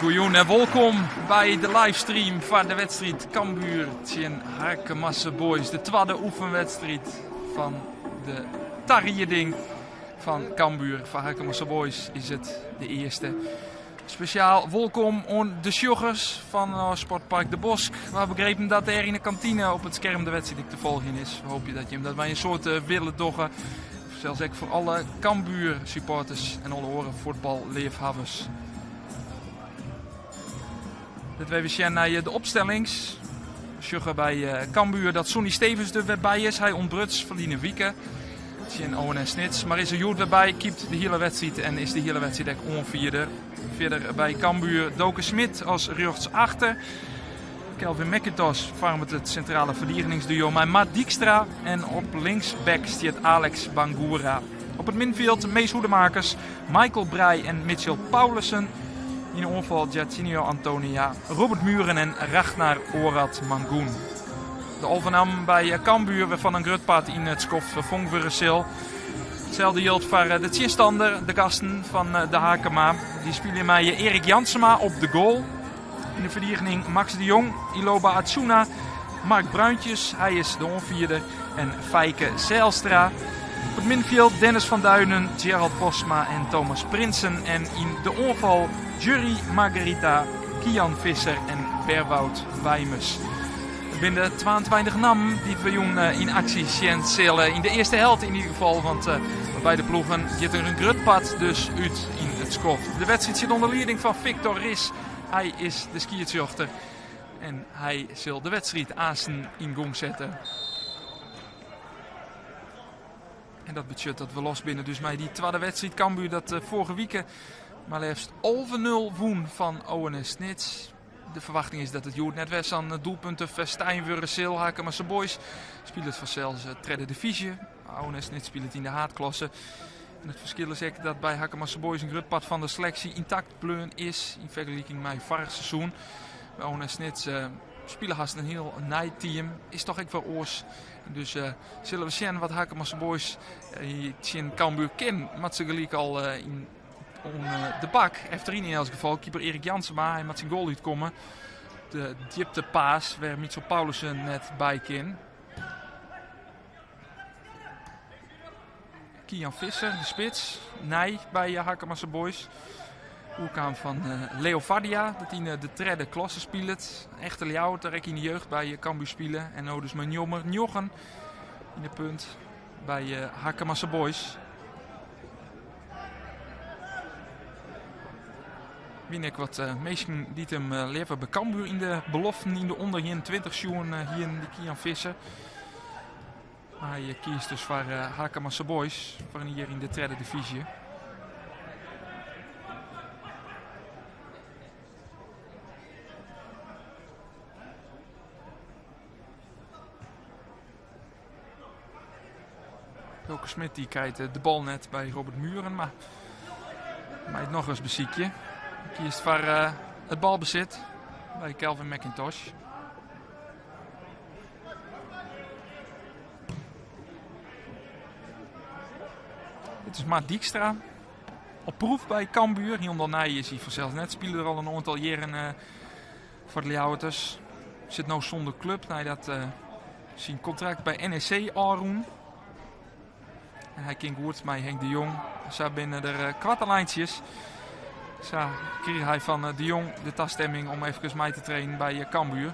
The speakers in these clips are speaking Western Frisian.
Goejûn en wolkom by de livestream foar de wedstriid Cambuur tsjin Harkemase Boys. De twadde oefenwedstriid fan de tarieding fan Cambuur. Foar Harkemase Boys is it de earste. Spesjaal wolkom oan de sjoggers fan Sportpark De Bosk. We ha begrepen dat dêr yn de kantine op it skerm de wedstriid ek te folgjen is. We hoopje dat jim dat mei in soad wille dogge. Sels ek foar alle Cambuur supporters en alle oare fuotballeafhawwers. Litte we even sjen nei de opstellings. We sjogge by Cambuur dat Sonny Stevens der wer by is. Hy ûntbruts ferline wike tsjin ONS Snits, mar is der hjoed wer by, keept de hiele wedstriid en is de hiele wedstriid ek oanfierder. Fierder by Cambuur Doke Schmidt as rjochtsachter. Calvin Mac-Intosch foarmet it sintrale ferdigeningsduo mei Mart Dijkstra en op linksback stiet Alex Bangura. Op it middenfjild Mees Hoedemakers, Michael Breij en Mitchell Paulissen. Yn de oanfal Jarchinio Antonia, Robert Mühren en Ragnar Oratmangoen. De alve nammen by Cambuur wêrfan in grut part yn it skoft ferfong wurde sil. Itselde jildt foar de tsjinstander, de gasten fan de Harkema. Dy spylje mei Erik Jansema op de goal. Yn de ferdigening Max de Jong, Iloba Atsuna, Mark Bruintjes, hy is de oanfierder, en Feike Zijlstra. Op it middenfjild Dennis van Duinen, Gerald Postma en Thomas Prinsen. En yn de oanfal Jhurrey Margaritha, Kian Visser en Berwout Wijmes. It binne de 22 nammen dy't we jûn yn aksje sjen sille. Yn de earste helte yn ieder gefal, want by beide ploegen giet der in grut part dus út yn it skoft. De wedstriid sit ûnder lieding fan Victor Ris. Hy is de skiedsrjochter en hy sil de wedstriid aansten yn gong sette. En dat betsjut dat we los binne dus mei dy twadde wedstriid. Cambuur dat foarige wike mar leafst 11-0 wûn fan ONS Snits. De ferwachting is dat it hjoed net wer sa'n doelpuntenfestijn wurde sil. Harkemase Boys spilet fansels tredde divyzje. ONS Snits spilet yn de haadklasse. En it ferskil is ek dat by Harkemase Boys in grut part fan de seleksje yntakt bleaun is yn fergeliking mei foarich seizoen. By ONS Snits spile hast in hiel nij team. Is toch ek wer oars. Dus sille we sjen wat Harkemase Boys tsjin Cambuur kin. Moat se gelyk al yn oan de bak. Efteryn yn elts gefal keeper Erik Jansema. Hy moat syn goal útkomme. De djiptepaas wêr Mitchell Paulissen net by kin. Kian Visser, de spits, nij by Harkemase Boys. Oerkaam fan Leovardia, dat yn de tredde klasse spilet. Echte Ljouwerter, ek yn de jeugd by Cambuur spile. En no dus mei nûmer njoggen yn de punt by Harkemase Boys. Wiene ek wat minsken dy't him leaver by Cambuur yn de beloften yn de ûnder 21 sjoen hienen, dy Kian Visser. Mar hy kiest dus foar Harkemase Boys foar in jier yn de tredde divyzje. Doke Schmidt die krijt de bal net by Robert Mühren, mar mei it nochris besykje. Kiest foar it balbesit by Calvin Mac-Intosch. It is Mart Dijkstra op proef by Cambuur. Hielendal nij is hy fansels net. Spile er al in oantal jierren foar de Ljouwerters. Sit no sûnder klup neidat syn kontrakt by NEC ôfrûn. En hy kin goed mei Henk de Jong. Sa binne der koarte lijntsjes. Sa krige hy fan De Jong de tastemming om efkes mei te trainen by Cambuur.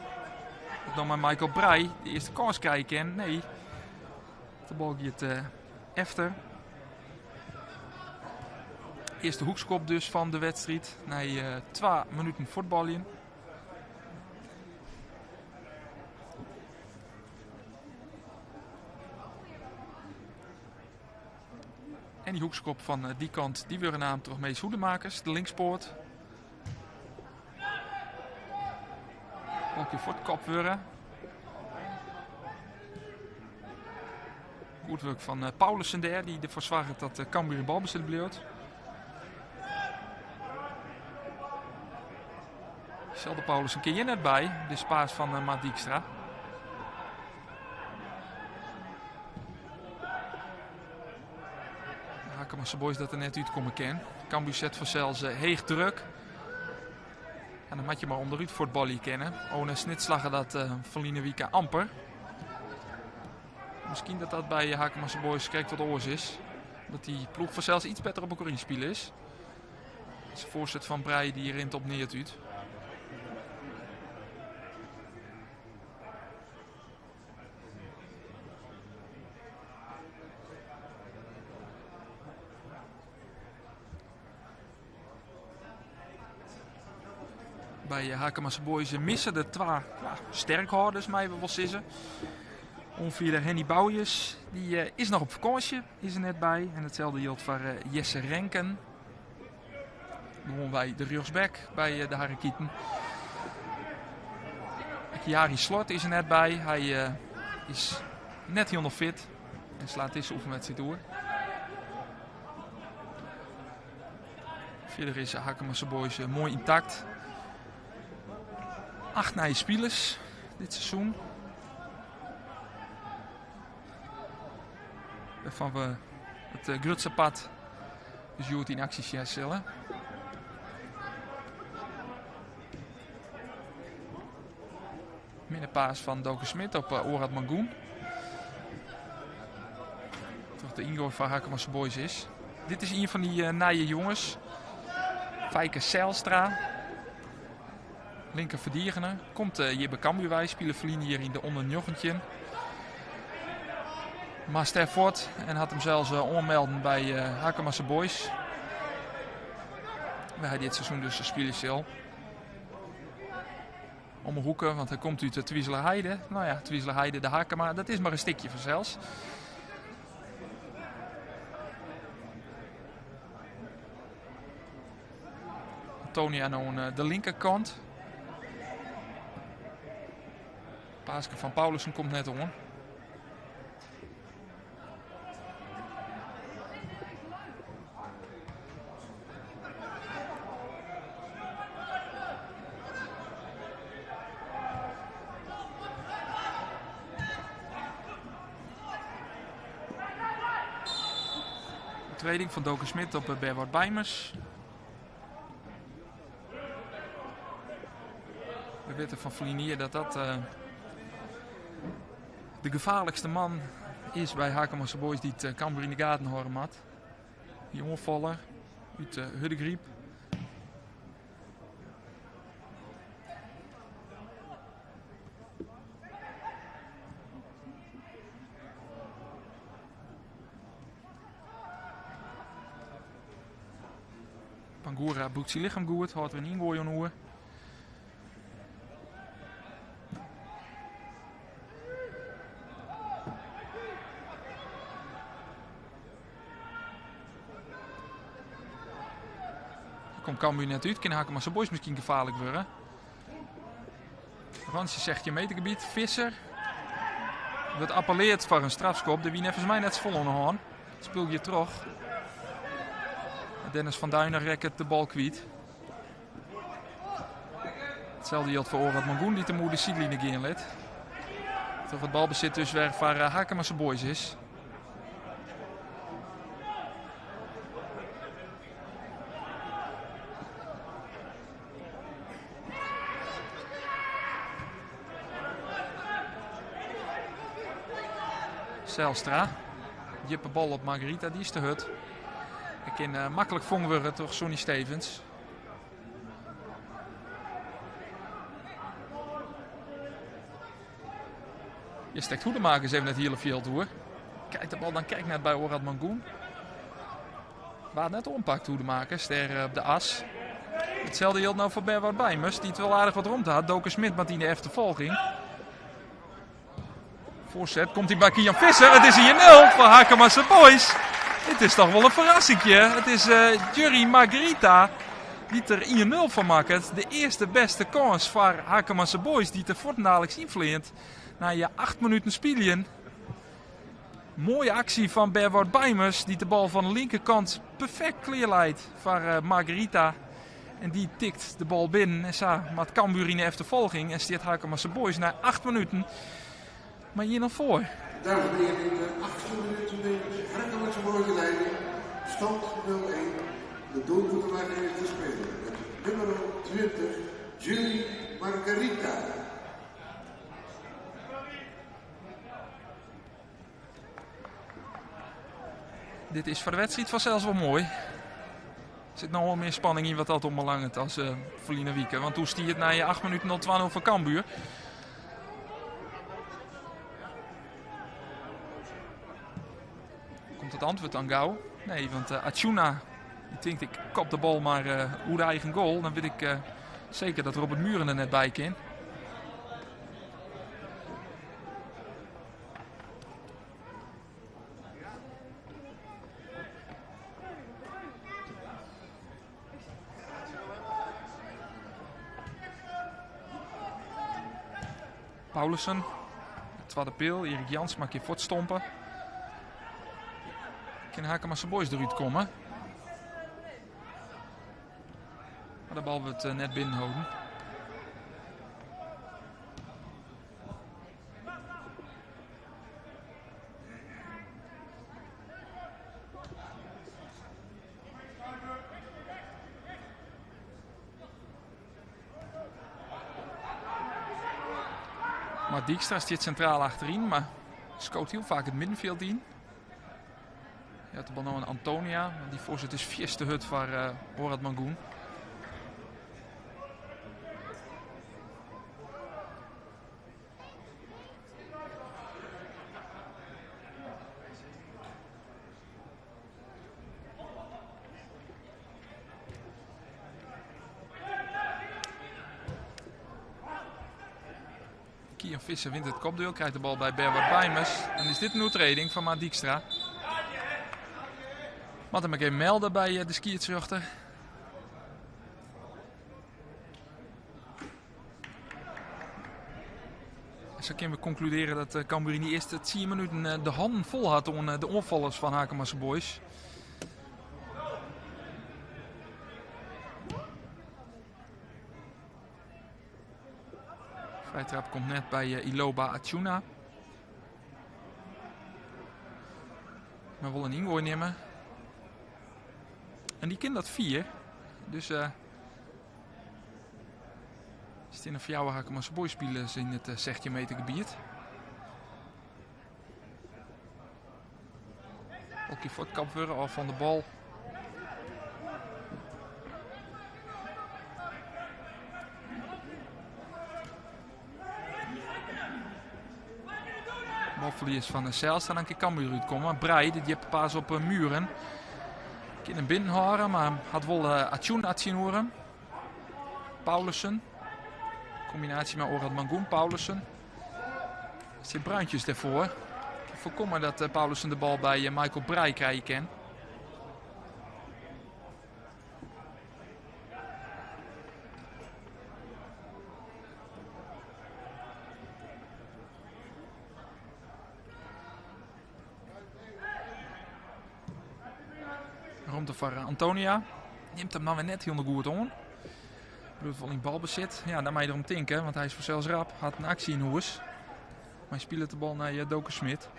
Dat dan mei Michael Breij de earste kâns krije kin. Nee, de bal giet efter. Earste hoekskop dus fan de wedstriid. Nei 2 minuten fuotbaljen. En die hoekskop fan eh, die kant die wurde naam troch Mees Hoedemakers, de linkspoat. Balkje fuortkopt wurde. Goed wurk fan eh, Paulussen dêr, dy't derfoar soarget dat eh, Cambuur yn balbesit bliuwt. Selde Paulussen kin hjir net by, de pass fan eh, Mart Dijkstra. Harkemase Boys dat der net útkomme kin. Cambuur set fansels heech druk. En dan moat je mar ûnderút fuotbalje kinne. ONS Snits slagge dat uh, ferline wike amper. Miskien dat dat by Harkemase Boys krekt wat oars is. Dat dy ploech fansels iets better op elkoar ynspile is. De foarset fan Breij dy rint op neat út. By Harkemase Boys misse der twa ja, sterkhâlders, meie we wol sizze. Oanfierder Henny Bouius dy, eh, is noch op fakânsje, is der net by. En itselde jildt foar eh, Jesse Renken. Gewoanwei de rjochtsback by eh, de Harrekieten. Jari Slort is der net by. Hy is net hielendal fit en slaat dizze oefenwedstriid oer. Fierder is Harkemase Boys eh, moai yntakt. Acht nije spilers dit seizoen. Wêrfan we it eh, grutste part dus hjoed yn aksje sjen sille. Minne pass fan Doke Smit op eh, Orad Mangoen. Troch de yngoai foar Harkemase Boys is. Dit is ien fan dy eh, nije jonges. Feike Zijlstra. Linker ferdigener. Komt eh, hjir by Cambuur wei. Spile ferline jier yn de ûnder 19. Mar ster fuort en hat himsels oanmelden by Harkemase Boys. Wêr hy dit seizoen dus spylje sil. Om 'e hoeke, want hy komt út de Twizelerheide. No ja, Twizelerheide, de Harkema, dat is mar in stikje fansels. Antonia no oan eh, de linkerkant. Paaske fan Paulussen komt net oan. Oertrêding fan Doke Smit op eh, Berwout Beimers. We witte fan ferline jier dat dat eh, de gefaarlikste man is by Harkemase Boys dy't eh, Cambuur yn de gaten hâlde moat. Dy oanfaller út eh, Hurdegaryp. Bangura brûkt syn lichem goed, hâldt der in yngoai oan oer. Komt Cambuur net út, kin Harkemase Boys miskien gefaarlik wurde. Rantsje 16 metergebiet, Visser wurdt appelleard foar in strafskop. Der wie neffens my net safolle oan de hân. Spul giet troch. Dennis van Duinen rekket de bal kwyt. Itselde jildt foar Orad Mangoen dy't him oer de sydline gean lit. Troch it balbesit dus wer foar eh, Harkemase Boys is. Zijlstra. Djippe bal op Margarita, dy is te hurd. Hy kin eh, maklik fongen wurde troch Sonny Stevens. Je stekt Hoedemakers even it hiele fjild oer. Krijt de bal dan krekt net by Orad Mangoen. Waard net oanpakt Hoedemakers dêr eh, op de as. Itselde jildt no foar Berwout Beimers, dy't wol aardich wat romte hat. Doke Smit moat yn de efterfolging. Foarset komt hy by Kian Visser. It is 1-0 foar Harkemase Boys. It is toch wol in ferrassinkje. It is Jurrie Margarita dy't der 1-0 fan makket. De earste bêste kâns foar Harkemase Boys dy't der fuortendaliks ynfleant nei 8 minuten spyljen. Moaie aksje fan Berwout Beimers dy't de bal fan de linkerkant perfekt klearleit foar Margarita. En dy tikt de bal binnen en sa moat Cambuur yn de efterfolging en stiet Harkemase Boys nei 8 minuten mei 1-0 foar. Dames en heren, in de achtste minuut neemt Harkemase Boys de leiding. Stand 0-1. De doelpuntenmaker is de speler met nummer 20, Julie Margarita. Dit is foar de wedstriid fansels wol moai. Der sit no al mear spanning yn wat dat oanbelanget as uh, ferline wike. Want doe stie it nei 8 minuten al 2-0 foar Cambuur. Komt it antwurd dan gau? Nee, want uh, Achuna die tinkt ik kop de bal mar uh, oer de eigen goal. Dan wit ik uh, seker dat Robert Muren der net by kin. Paulussen, de twadde peal. Erik Jansma kin fuortstompe. Kin Harkemase Boys derút komme. Mar de bal wurdt net binnenholden. Mar Dijkstra stiet sintraal achteryn, mar skoot hiel faak it middenfjild yn. Jout de bal no oan Antonia, want dy foarsit is fierste hurd foar uh, Orad Mangoen. Kian Visser wint it kopduel, krijt de bal by Berwart Beimers. En is dit in oertreding fan Maat Dijkstra. Moat him ek even melde by de skiedsrjochter. Sa kinne we konkludearje dat eh, Cambuur yn de earste 10 minuten eh, de hannen fol hat oan eh, de oanfallers fan Harkemase Boys. Vrijtrap komt net by Iloba Achuna. Mar wol in yngoai nimme. En dy kin dat fier. Dus uh, steane fjouwer Harkemase Boys spilers yn it 16 meter gebiet. Ook fuortkapt wurde ôf fan de bal. Balferlies fan de Zijlstra, dan kin Cambuur útkomme. Breij, de djippe pass op eh, Muren. Kin him binnenhâlde, mar hat wol uh, Achuna tsjinoer him. Paulussen. Kombinaasje mei Orad Mangoen, Paulussen. Sit Bruintjes dêrfoar. Foarkomme dat eh, Paulussen de bal by Michael Breij krije kin. Romte foar eh, Antonia. Nimt him dan wer net hielendal goed oan. Bliuwt wol yn balbesit. Ja, dan mei je derom tinke, want hy is fansels rap. Hat in aksje yn hûs. Mar hy spilet de bal nei eh, Doke Smit.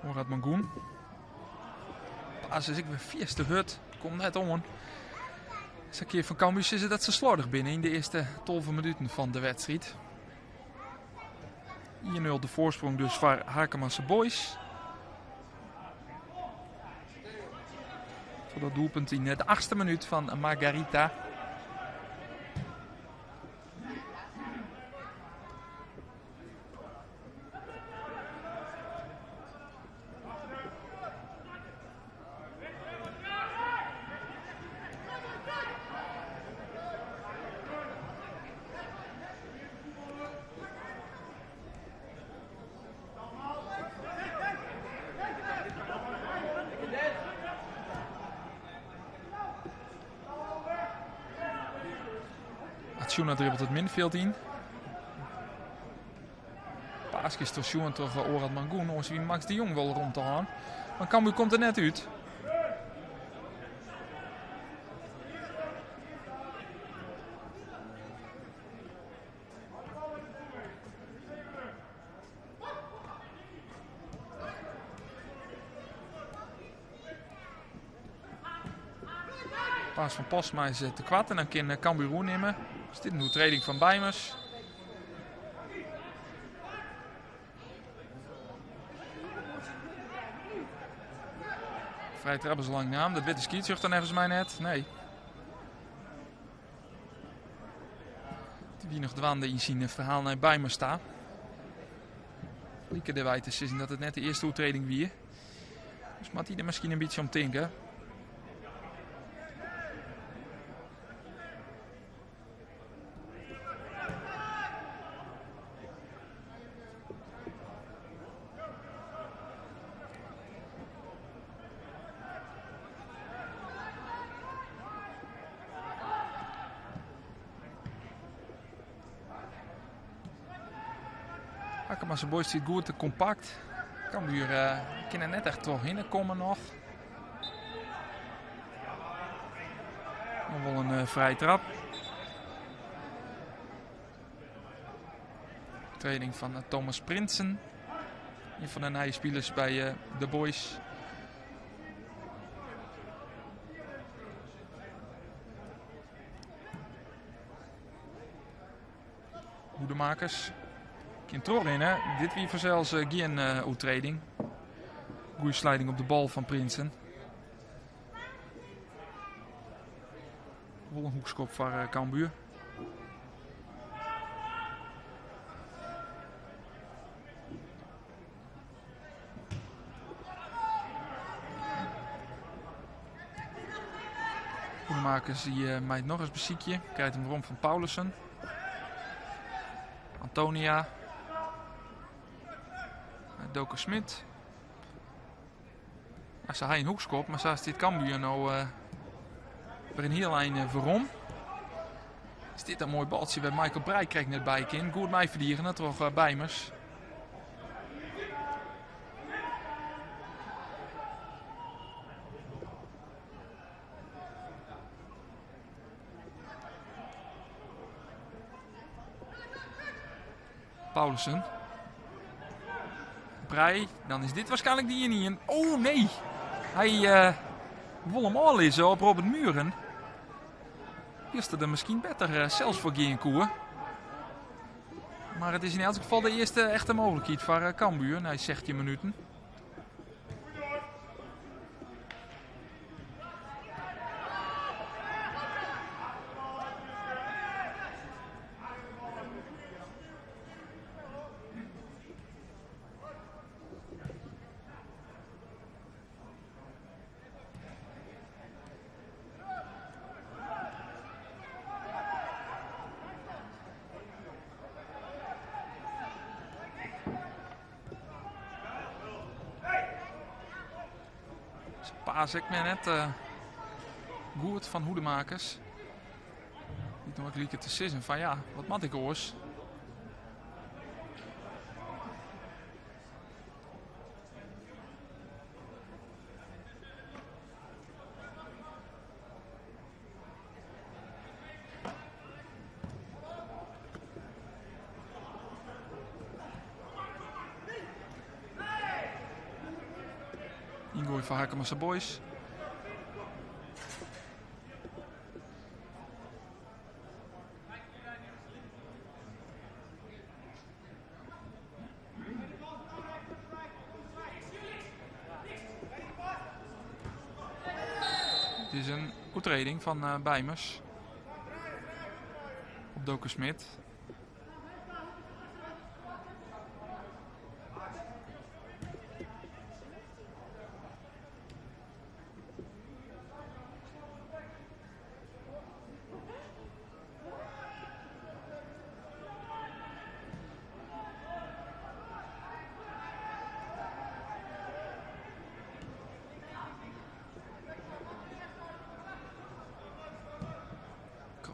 Orad Mangoen. Pass is ek wer fierste hurd. Komt net oan. Sa kear fan Cambuur sizze dat se sloardich binne yn de earste 12 minuten fan de wedstriid. 1-0 de foarsprong dus foar Harkemase Boys. Foar dat doelpunt yn de achtste minuut fan Margarita. Tsjoena dribbelt it middenfjild yn. Paaske is troch sjoen troch Orad Mangoen. Oars wie Max de Jong wol rûn te hân. Mar Cambuur komt der net út. Paas fan Postma is te koart en dan kin Cambuur oernimme. Is dit in oertreding fan Beimers? Vrije trap is lang naam. Dat wit de skiedsrjochter neffens my net. Nee. Wie noch dwaande yn syn ferhaal nei Beimers ta. Like derby te sizzen dat it net de earste oertreding wie. Dus moat hy der miskien in bytsje om tinke. Harkemase Boys stiet goed te kompakt. Cambuur uh, kin der net echt trochhinne komme noch. Noch wol in uh, frije trap. Training fan eh, Thomas Prinsen. Een fan de nije spilers by uh, de Boys. Hoedemakers kin trochrinne. Dit wie fansels eh, gjin uh, oertreding. Goede sliding op de bal fan Prinsen. Wol in hoekskop foar eh, Cambuur. Hoedemakers die uh, mei it noch ris besykje. Krijt him werom fan Paulussen. Antonia. Doke Smit. Ja, se ha in hoekskop, mar sa stiet Cambuur no uh, wer in hiel ein uh, werom. Is dit in moai baltsje wêr Michael Breij krekt net by kin. Goed meiferdigene troch uh, Beimers. Paulussen. Breij, dan is dit waarschijnlijk de 1-1. Oh nee, hy uh, wol him ôflizze op Robert Muren. Wylst er der miskien better uh, sels foar gean koe. Mar it is yn elts gefal de earste echte mooglikheid foar uh, Cambuur nei 16 minuten. Paas ek net uh, goed fan Hoedemakers. Dy't noch like te sizzen fan ja, wat moat ik oars? Yngoai foar Harkemase Boys. Het is in oertreding fan uh, Beimers. Op Doke Smit.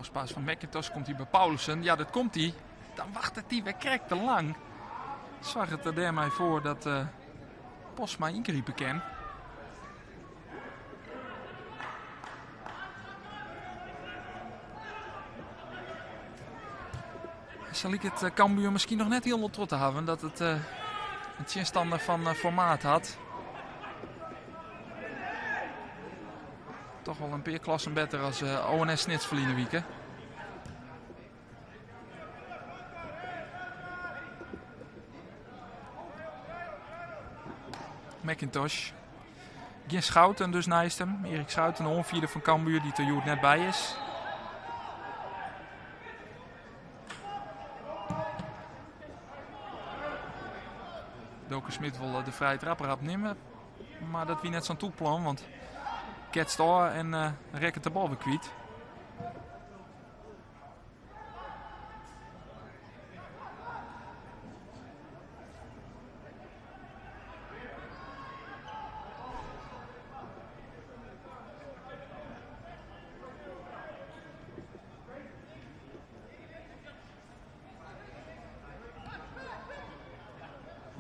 Crosspass fan McIntosh komt hy by Paulussen. Ja, dat komt hy. Dan wachtet hy wer krekt te lang. Soarget er dêrmei foar dat uh, Postma yngripe kin. Sa liket eh, Cambuur miskien noch net hielendal troch te hawwen dat it uh, in tsjinstanner fan uh, formaat hat. Toch wol in pear klassen better as uh, ONS Snits ferline wike. McIntosh. Gjin Schouten dus neist him. Erik Schouten, de oanfierder fan Cambuur, dy't der hjoed net by is. Doke Smit wol eh, de frije trap rap nimme. Mar dat wie net sa'n tûk plan, want ketst ôf en uh, rekket de bal wer kwyt.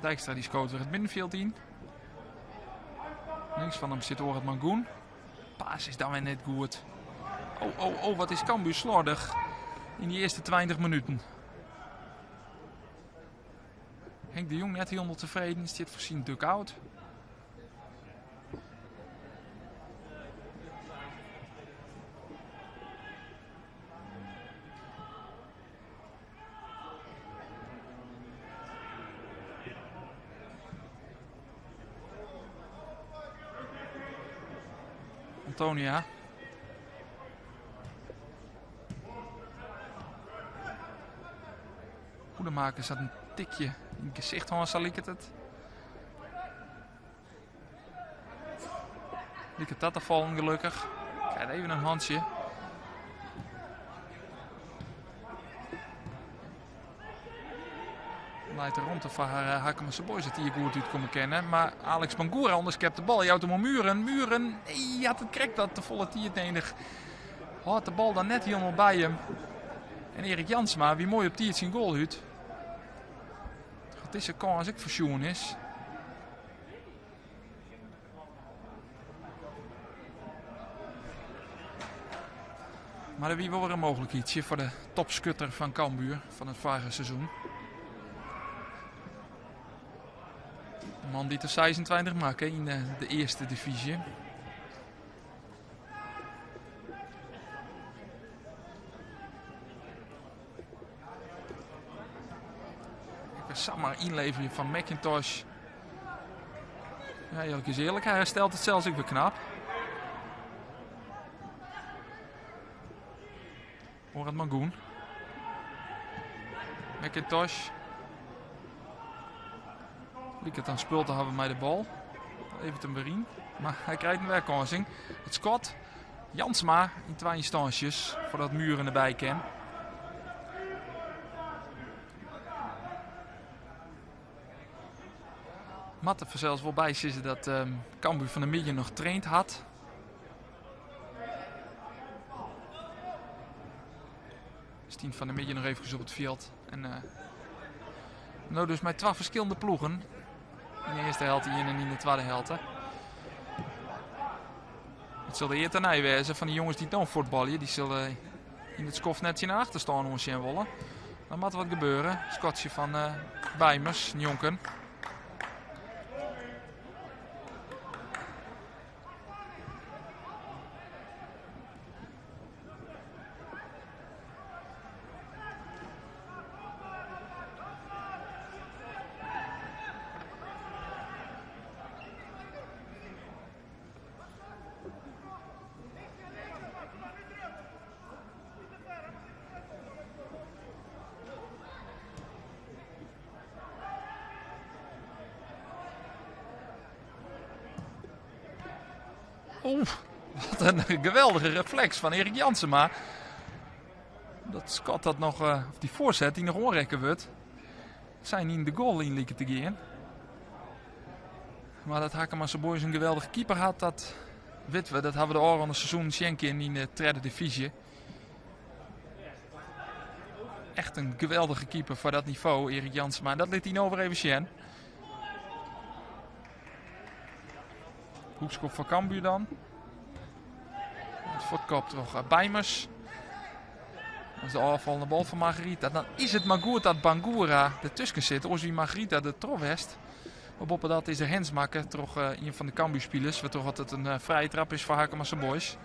Dijkstra die skoot weer het middenveld in. Links van hem zit Orad Mangoen. Paas is dan weer net goed. Oh, oh, oh, wat is Cambuur slordig in die eerste 20 minuten. Henk de Jong net helemaal tevreden. Zit voor zijn dugout. Antonia. Hoedemaker zat een tikje in het gezicht van, sa liket it. Liket dat te fallen gelukkich. Krijgt even een handje. Leit de romte foar har uh, Harkemase Boys dat hier goed útkomme kinne. Mar Alex Bangura ûnderskept de bal. Jout him oan Mühren. Mühren, nee, hat it krekt wat te folle tiid nedich. Hâldt de bal dan net hielendal by him. En Erik Jansma wie moai op tiid syn goal út. Dat dizze kâns ek fersjoen is. Mar der wie wol wer in mooglikheidje foar de topskutter fan Cambuur fan it foarige seizoen. De man dy't der 26 makke yn de, de earste divyzje. Even samar ynleverjen fan McIntosh. Ja, eerlijk is eerlijk, hij herstelt het zelfs ik weer knap. Orad Mangoen. McIntosh. Liket dan spul te hawwen mei de bal. Even ten berien. Mar hy krijt in werkânsing. It skot. Jansma yn twa ynstânsjes foardat Mühren derby kin. Moat der fansels wol by sizze dat um, Cambuur fan 'e middei noch traind hat. Stien fan 'e middei noch efkes op it fjild. En uh, no dus mei twa ferskillende ploegen. Yn de earste helte ien en yn de twadde helte. It sil de ear tenei wêze fan de jonges dy't no fuotbalje. Dy sille yn it skoft net tsjin de achterstân oan sjen wolle. Dan moat der wat gebeure. Skotsje fan uh, Beimers, njonken. Oeh, wat een geweldige refleks van Erik Jansema. Dat skot dat noch, uh, of dy foarset dy't noch oanrekke wurdt, zijn yn de goal yn like te gean. Mar dat Harkemase Boys in geweldige keeper hat, dat witte we. Dat hawwe we de ôfrûne seizoen sjen kinnen yn de tredde divyzje. Echt in geweldige keeper foar dat nivo, Erik Jansema. En dat lit hy no wer even sjen. Hoekskop foar Cambuur dan. Het fuotkop troch eh, Beimers. Dat is de ôffallende bal fan Margarita. Dan is it mar goed dat Bangura dertusken sit. Oars wie Margarita der troch west. Mar boppedat is der hands makke troch eh, ien fan de Cambuur-spilers. Wêrtroch it in eh, frije trap is foar Harkemase Boys.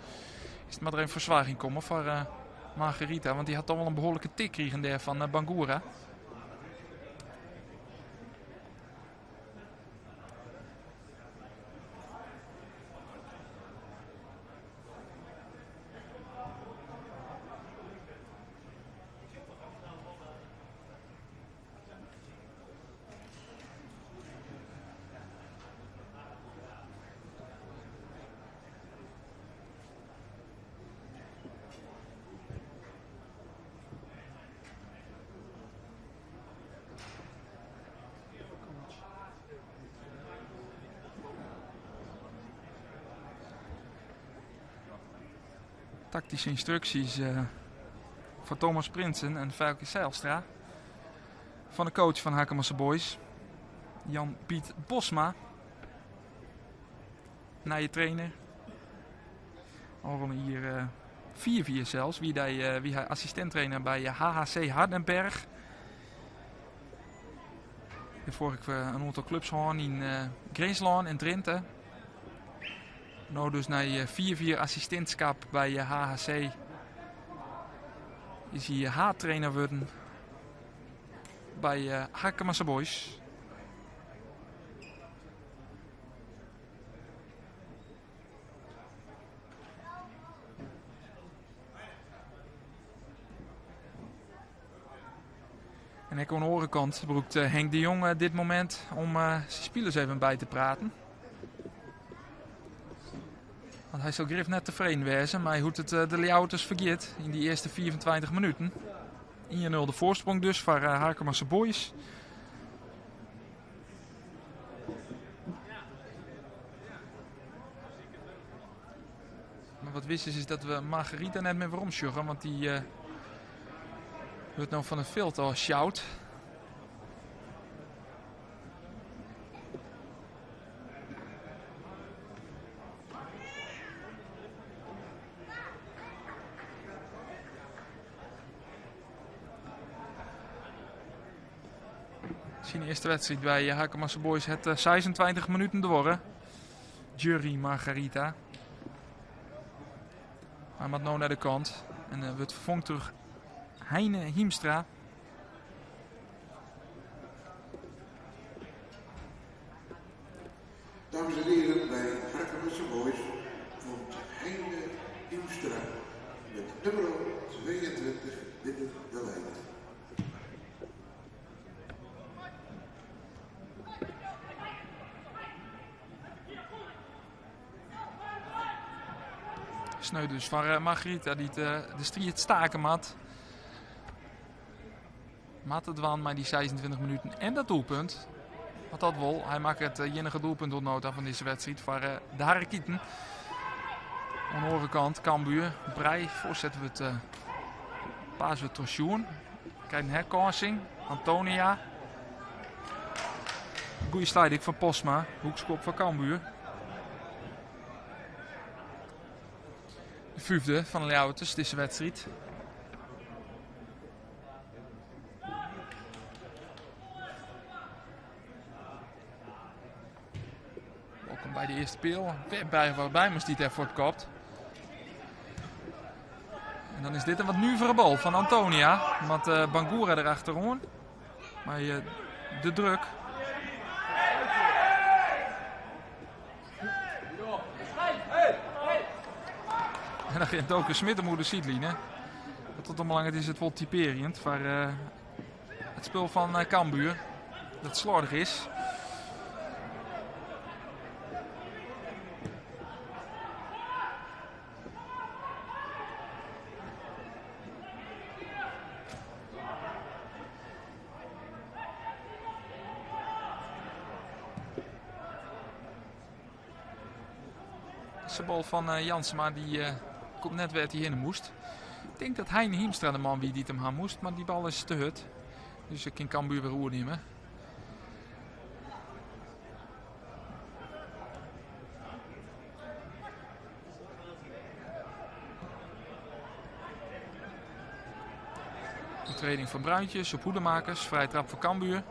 Is it mar der even fersoarging komme foar Margarita. Want dy hat toch wol in behoarlike tik krigen dêr fan Bangura. Taktyske ynstruksjes foar Thomas Prinsen en Feilke Zijlstra fan de coach fan Harkemase Boys, Jan Piet Bosma. Nije trainer. Al in jier 4 jier sels wie hy, wie hy assistint-trainer by HHC Hardenberg. Dêrfoar ek in oantal klups hân yn Grinslân en Drinte. No dus nei 4 jier assistintskap by HHC is hy haadtrainer wurden by Harkemase Boys. En ek oan de oare kant brûkt Henk de Jong dit momint om syn spilers even by te praten. Want hy sil grif net tefreden wêze mei hoe't it de Ljouwerters fergiet yn dy earste 25 minuten. 1-0 de foarsprong dus foar Harkemase Boys. Mar wat wis is, is dat we Margarita net mear werom sjogge, want dy uh, wurdt no fan it fjild ôf sjoud. Syn earste wedstriid by Harkemase Boys hat 26 minuten duorre. Jury Margarita. Hy moat no nei de kant en uh, wurdt ferfongen troch Heine Hiemstra. Dames en heren, by Harkemase Boys komt Heine Hiemstra met nummer 22 binnen de lijn. Sneu dus foar eh, Margarita dy't eh, de striid stake moat. Moat it dwaan mei dy 26 minuten en dat doelpunt. Want dat wol. Hy makke it eh, iennige doelpunt oant no ta fan dizze wedstriid foar de Harrekieten. Oan de oare kant Cambuur. Brij foarset wurdt uh, paas wurdt troch sjoen. Krijt in herkânsing. Antonia. Goeie sliding fan Postma. Hoekskop foar Cambuur. De fyfde fan de Ljouwerters dizze wedstriid. Bal komt by de earste peal. Wer by wat Bijmers dy't dêr fuortkopt. En dan is dit in wat nuvere bal fan Antonia. Moat uh, Bangura derachteroan. Mei uh, de druk. En dan rint Doke Smit om oer de sydline. Wat dat oanbelanget is it wol typearjend foar uh, it spul fan uh, Cambuur. Dat sloardich is. De bal fan eh, Jansema die, eh, komt net wêr't hy hinne moast. Ik tink dat Heine Hiemstra de man wie dy't him ha moast, mar dy bal is te hurd. Dus kin Cambuur wer oernimme. Oertrêding fan Bruintjes op Hoedemakers, frije trap foar Cambuur.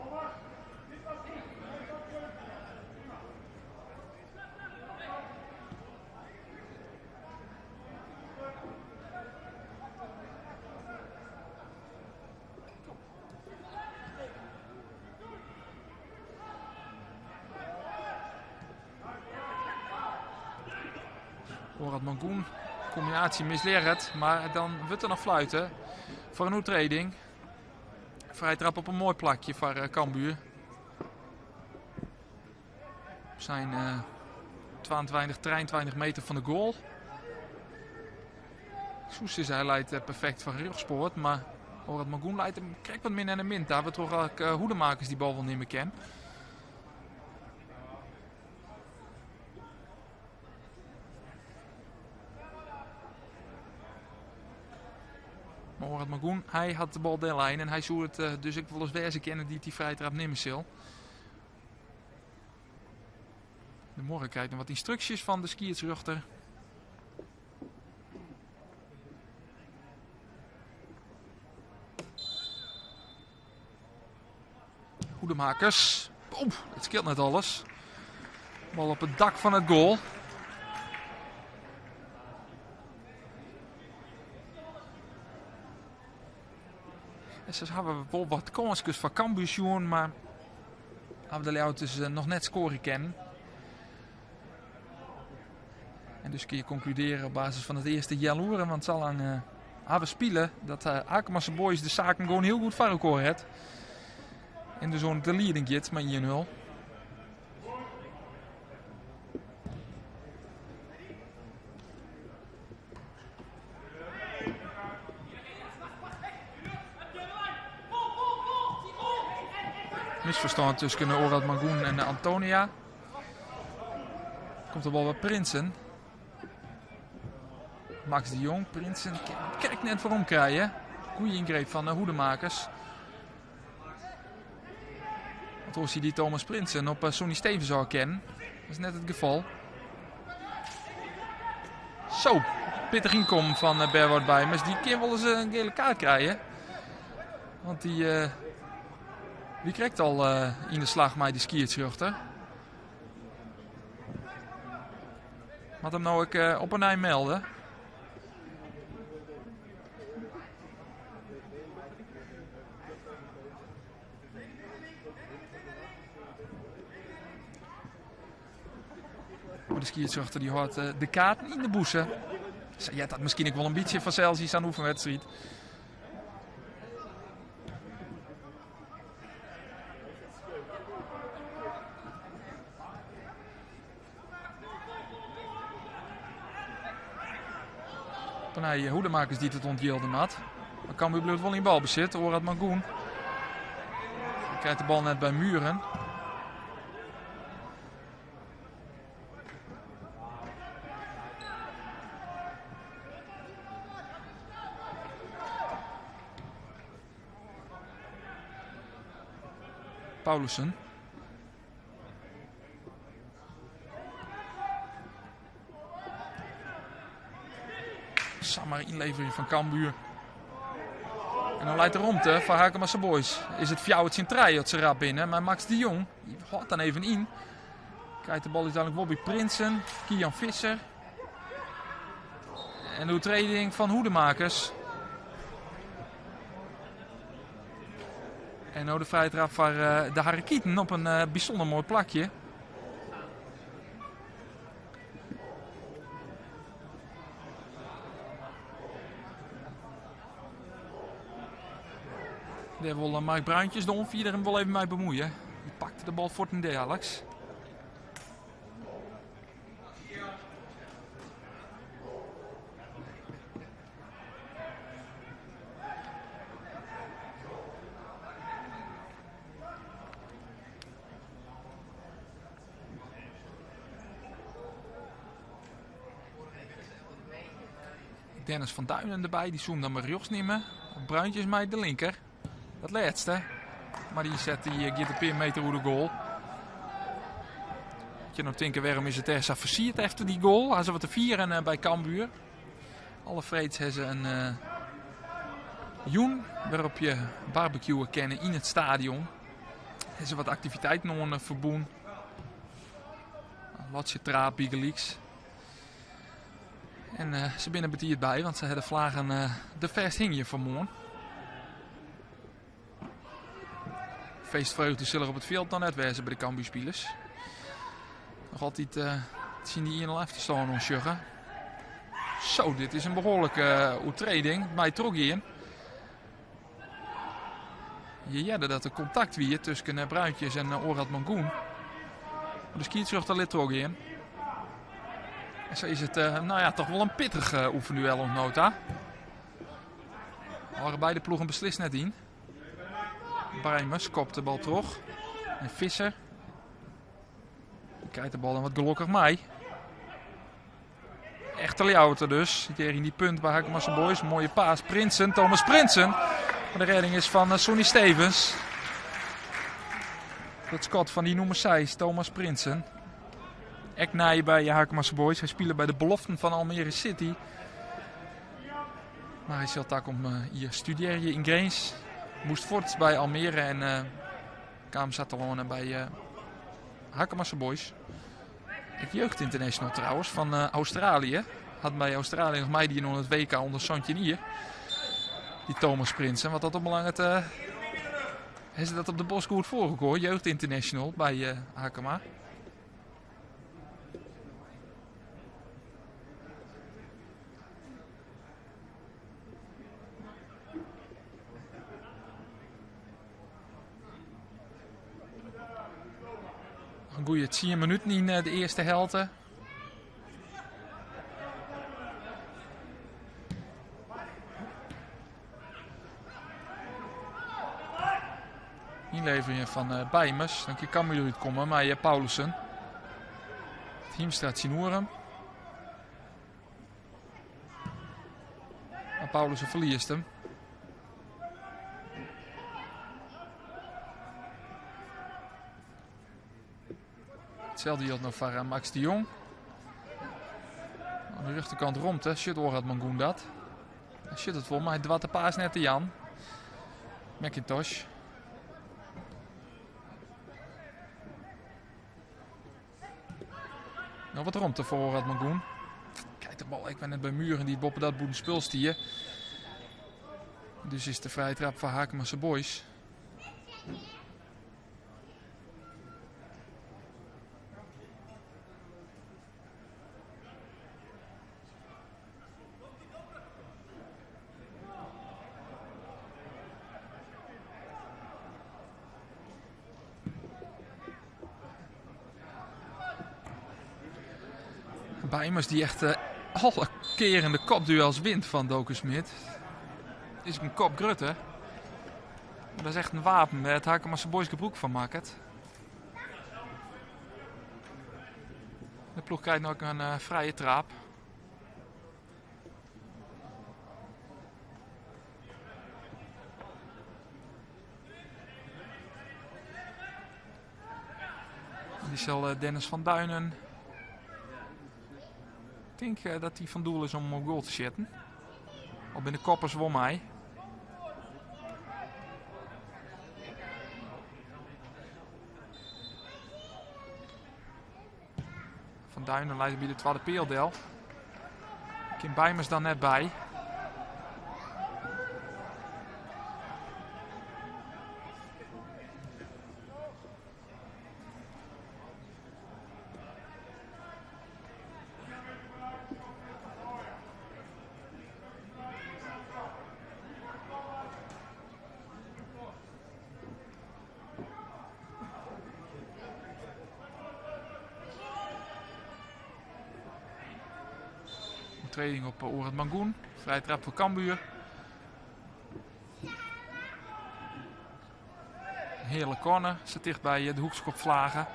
Orad Mangoen, combinatie mislearret, mar dan wurdt der noch fluite foar in oertrêding. Frije trap op in moai plakje foar eh, Cambuur. Zijn 22, 23 meter fan de goal. Soes is hy leit eh, perfekt foar rjochtspoat, mar Orad Mangoen leit him krekt wat min en de min ta, wêrtroch ek eh, Hoedemakers dy bal wol nimme kin. Maar Orad Mangoen, hy hat de bal dellein en hy soe it eh, dus ek wolris wêze kinne dy't dy frije trap nimme sil. De Morre krijt noch wat ynstruksjes fan de skiedsrjochter. Hoedemakers. Oeh, het skeelt net alles. Bal op it dak fan it goal. En se hawwe wol wat kânskes foar Cambuur sjoen, mar hawwe de Ljouwerters eh, noch net skoare kinnen. En dus kun je konkludearje op basis fan it earste healoere, want sa lang uh, hawwe spile dat uh, Harkemase Boys de saken gewoan hiel goed foar elkoar hat. En dus oan de lieding giet mei 1-0. Misferstân tusken Orad Mangoen en Antonia. Komt de bal by Prinsen. Max de Jong, Prinsen krekt net werom krije. Goeie yngreep fan de Hoedemakers. Want oars hie dy Thomas Prinsen op eh, Sonny Stevens al kennen. Dat is net it gefal. Zo, pittich ynkommen fan eh, Berwout Beimers. Dy kin wolris eh, in gele kaart krije. Want dy uh, wie krekt al uh, yn de slach mei de skiedsrjochter. Moat him no ek uh, op 'e nij melde. Maar de skiedsrjochter dy hâldt eh, de kaarten yn de bûse. Sa heart dat miskien ek wol in bytsje fansels yn sa'n oefenwedstriid. Partij Hoedemakers dy't it ûntjilde moat. Mar Cambuur bliuwt wol yn balbesit. Orad Mangoen krijt de bal net by Muren. Paulussen. Samar ynlevering fan Cambuur. En dan leit de romte foar Harkemase Boys. Is it fjouwer tsjin trije as se rap binne, mar Max de Jong hâldt dan even yn. Krijt de bal úteinlik wol by Prinsen, Kian Visser. En de oertrêding fan Hoedemakers. En no de frije trap foar eh, de Harrekieten op in eh, bysûnder moai plakje. Dêr wol eh, Mark Bruintjes, de oanfierder, him wol even mei bemuoie. Dy pakte de bal fuortendaliks. Dennis van Duinen derby, dy soe him dan mar rjochts nimme. Bruintjes mei de linker. Dat lêste. Mar dy set dy giet in pear meter oer de goal. Je no tinke, wêrom is it dêr sa fersierd efter dy goal? Ha se wat te fieren eh, by Cambuur. Alle freeds ha se in uh, jûn wêrop je barbecuen kinne yn it stadion. Ha se wat aktiviteiten oan eh, ferbûn. Lotsje traap bygelyks. En uh, se binne betiid by, want se ha de flaggen uh, der fêst hingje fan moarn. Feestfreugde sil der op it fjild noch net wêze by de Cambuurspilers. Noch altyd uh, tsjin dy 1-0 efterstân oan sjogge. Zo, dit is in behoarlike uh, oertreding. Mei trochgean. Je hearde dat der kontakt wie tusken eh, Bruintjes en eh, Orad Mangoen. Maar de skiedsrjochter lit trochgean. En sa is it eh, nou ja, toch wol in pittich oefenduel oant no ta. Hâlde beide ploegen beslist net yn. Breimers kopt de bal troch. En Visser krijt de bal dan wat gelokkich mei. Echte Ljouwerter dus. Zit hier yn dy punt by Harkemase Boys. Mooie paas. Prinsen, Thomas Prinsen. Maar de redding is van eh, Sonny Stevens. Dat skot fan dy nûmer 6, Thomas Prinsen. Ek nij by Harkemase Boys. Hy spile by de beloften fan Almere City. Mar hy sil takom eh, jier studearje yn Grins. Moast fuort by Almere en uh, kaam sa telâne by uh, Harkemase Boys. Ek jeugdinternational trouwens fan uh, Australië. Hat by Australië noch meidien oan it WK ûnder 17 jier. Dy Thomas Prinsen. Wat dat oanbelanget, uh, ha se dat op de Bosk goed foar elkoar. Jeugdinternational by uh, Harkema. In goede 10 minuten yn eh, de earste helte. Ynleverjen fan eh, Bijmers. Dan kin Cambuur útkomme mei eh, Paulussen. Hiemstra tsjinoer him. Maar Paulussen ferliest him. Itselde jildt noch foar eh, Max de Jong. Oan de rjochterkant romte. Sjocht Orad Mangoen dat. Hy sjocht it wol, mar hy doart de paas net te jaan. McIntosh. No wat romte foar Orad Mangoen. Krijt de bal ek wer net by Muren dy't boppedat bûten spul stie. Dus is de frije trap foar Harkemase Boys. Bijmers die echt eh, alle keren de kopduels wint van Doke Smit. Is in kop grutter. Maar dat is echt in wapen wêr't Harkemase Boys gebrûk fan makket. De ploech krijt no in uh, frije traap. Dy sil eh, Dennis van Duinen. Ik tink eh, dat hy fan doel is om op goal te sjitten. Al binne de koppers wol mei. Van Duinen leit by de twadde peal del. Kin Bijmers dan net by. Oertreding op Orad Mangoen. Frije trap foar Cambuur. In heale corner. Sa ticht by de hoekskopflage.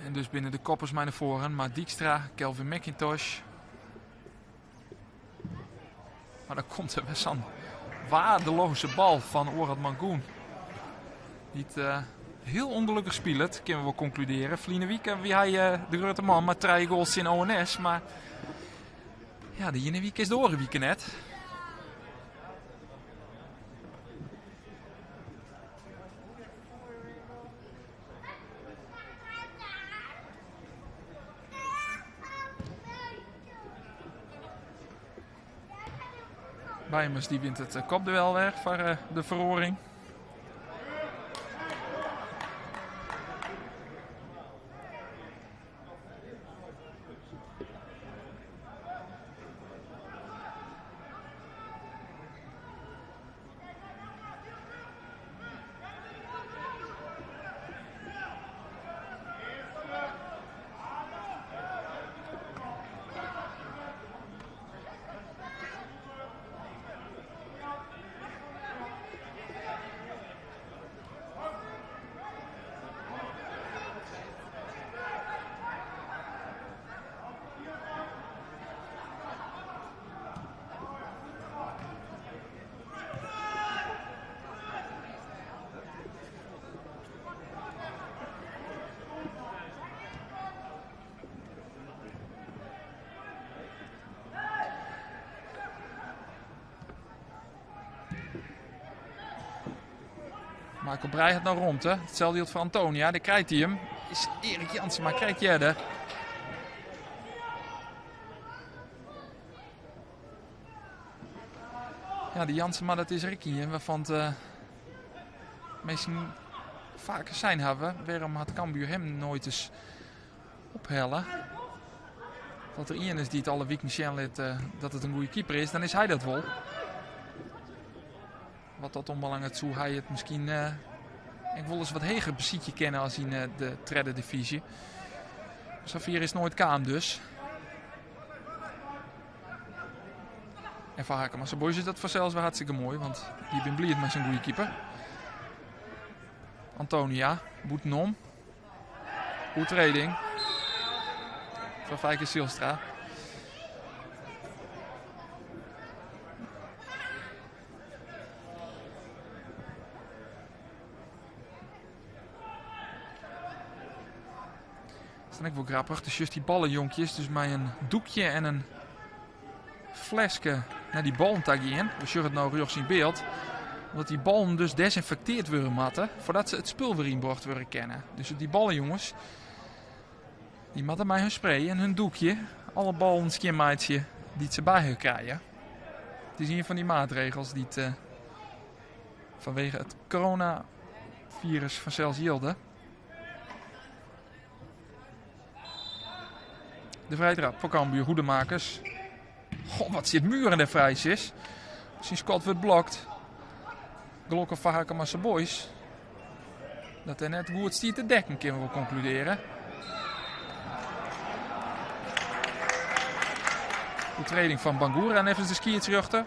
En dus binne de koppers mei nei foaren. Mar Dijkstra, Kelvin McIntosh. Maar dan komt er wer sa'n waardeloze bal fan Orad Mangoen. Dy't uh, hiel ûngelokkich spilet, kinne we wol konkludearje. Ferline wike wie hy uh, de grutte man mei trije goals tsjin ONS. Mar ja, de iene wike is de oare wike net. Bijmers die wint it kopduel wer foar de feroaring. Michael Breij hat no romte. Itselde jildt foar Antonia. Dêr krijt hy him. Is Erik Jansema krekt earder. Ja, dy Jansema dat is der ek ien wêrfan't uh, minsken faker sein hawwe, wêrom hat Cambuur him noait ris ophelle? Dat der ien is dy't alle wiken sjen lit uh, dat it in goede keeper is, dan is hy dat wol. Wat dat oanbelanget soe hy it miskien uh, ek wolris wat heger besykje kinne as yn uh, de tredde divyzje. Safier is noait kaam dus. En foar Harkemase Boys is dat fansels wer hartstikke moai, want dy binne bliid mei sa'n goede keeper. Antonia, bûtenom. Oertreding fan Feike Zijlstra. Dat is dan ek wol grappich. Dus just dy ballejonkjes, dus mei in doekje en in fleske nei dy ballen ta gean. We sjogge it no rjochts yn byld. Omdat dy ballen dus desinfekteard wurde moatte foardat se it spul wer ynbrocht wurde kinne. Dus dy ballejonges, dy moatte mei hun spray en hun doekje alle ballen skjinmeitsje dy't se by har krije. It is ien fan dy maatregels dy't uh, fanwege it coronafirus fansels jilde. De vrije trap foar Cambuur, Hoedemakers. Goh, wat sit Muren der frij sis. Syn skot wurdt blokt. Gelokkich foar Harkemase Boys. Dat er net goed stiet te dekken, kinne we wol konkludearje. Oertreding fan Bangura neffens de skiedsrjochter.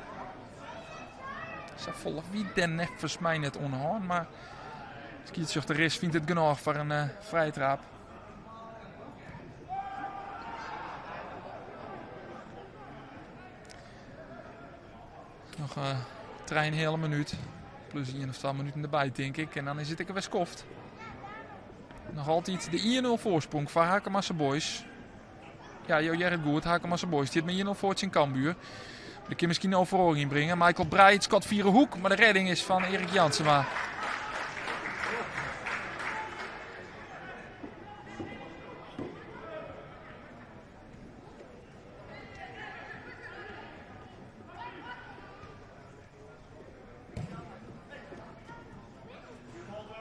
Safolle wie der neffens my net oan de hân, mar skiedsrjochter Ris fynt it genôch foar in uh, frije traap. Noch uh, trijenheale minút. Plus ien of twa minuten derby, tink ik. En dan is it ek wer skoft. Noch altyd de 1-0 foarsprong foar Harkemase Boys. Ja, jo hearre it goed. Harkemase Boys stiet mei 1-0 foar tsjin Cambuur. Der kin miskien no feroaring yn bringe. Michael Breij skot fiere hoek, mar de redding is fan Erik Jansema.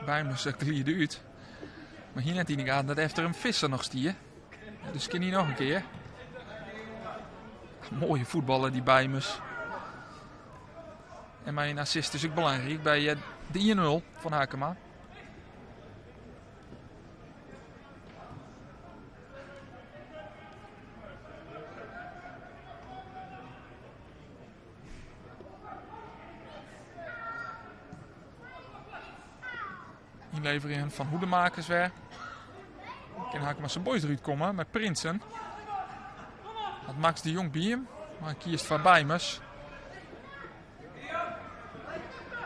Bijmers gliide út. Mar hie net yn de gaten dat efter him Visser noch stie. Dus kin hy noch in kear. Moaie fuotballer dy Bijmers. En mei in assist is ek belangryk by eh, de 1-0 fan Harkema. Ynleveringen fan Hoedemakers wer. Kin Harkemase Boys derút komme mei Prinsen. Hat Max de Jong by him, mar hy kiest foar Bijmers.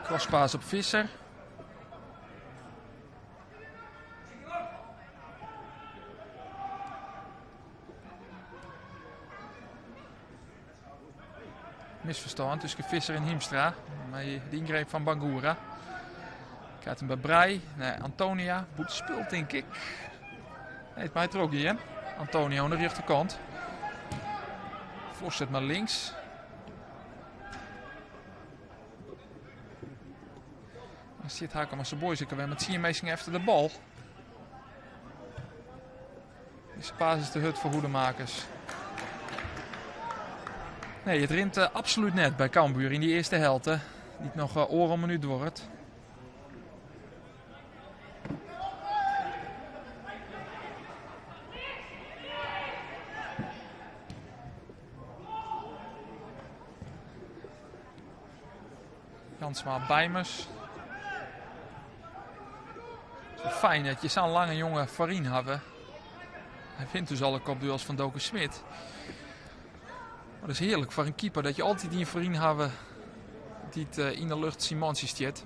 Crosspass op Visser. Misferstân tusken Visser en Hiemstra. Mei de yngreep fan Bangura. Krijt him by Brij. Nee, Antonia. Bûtenspul, tink ik. Nee, it mei trochgean. Antonia oan de rjochterkant. Foarset mar links. Dan stiet Harkemase Boys ek alwer mei 10 minsken efter de bal. Dizze pass is te hurd foar Hoedemakers. Nee, it rint eh, absolút net by Cambuur yn dy earste helte. Dy't noch eh, oardel minút duorret. Jansma Beimers. Fijn dat je zo'n lange jongen voorin hebben. Hij vindt dus alle kopduels van Doken Smit. Maar dat is heerlijk voor een keeper dat je altijd die voorin hebben die het eh, in de lucht Simansi stiet.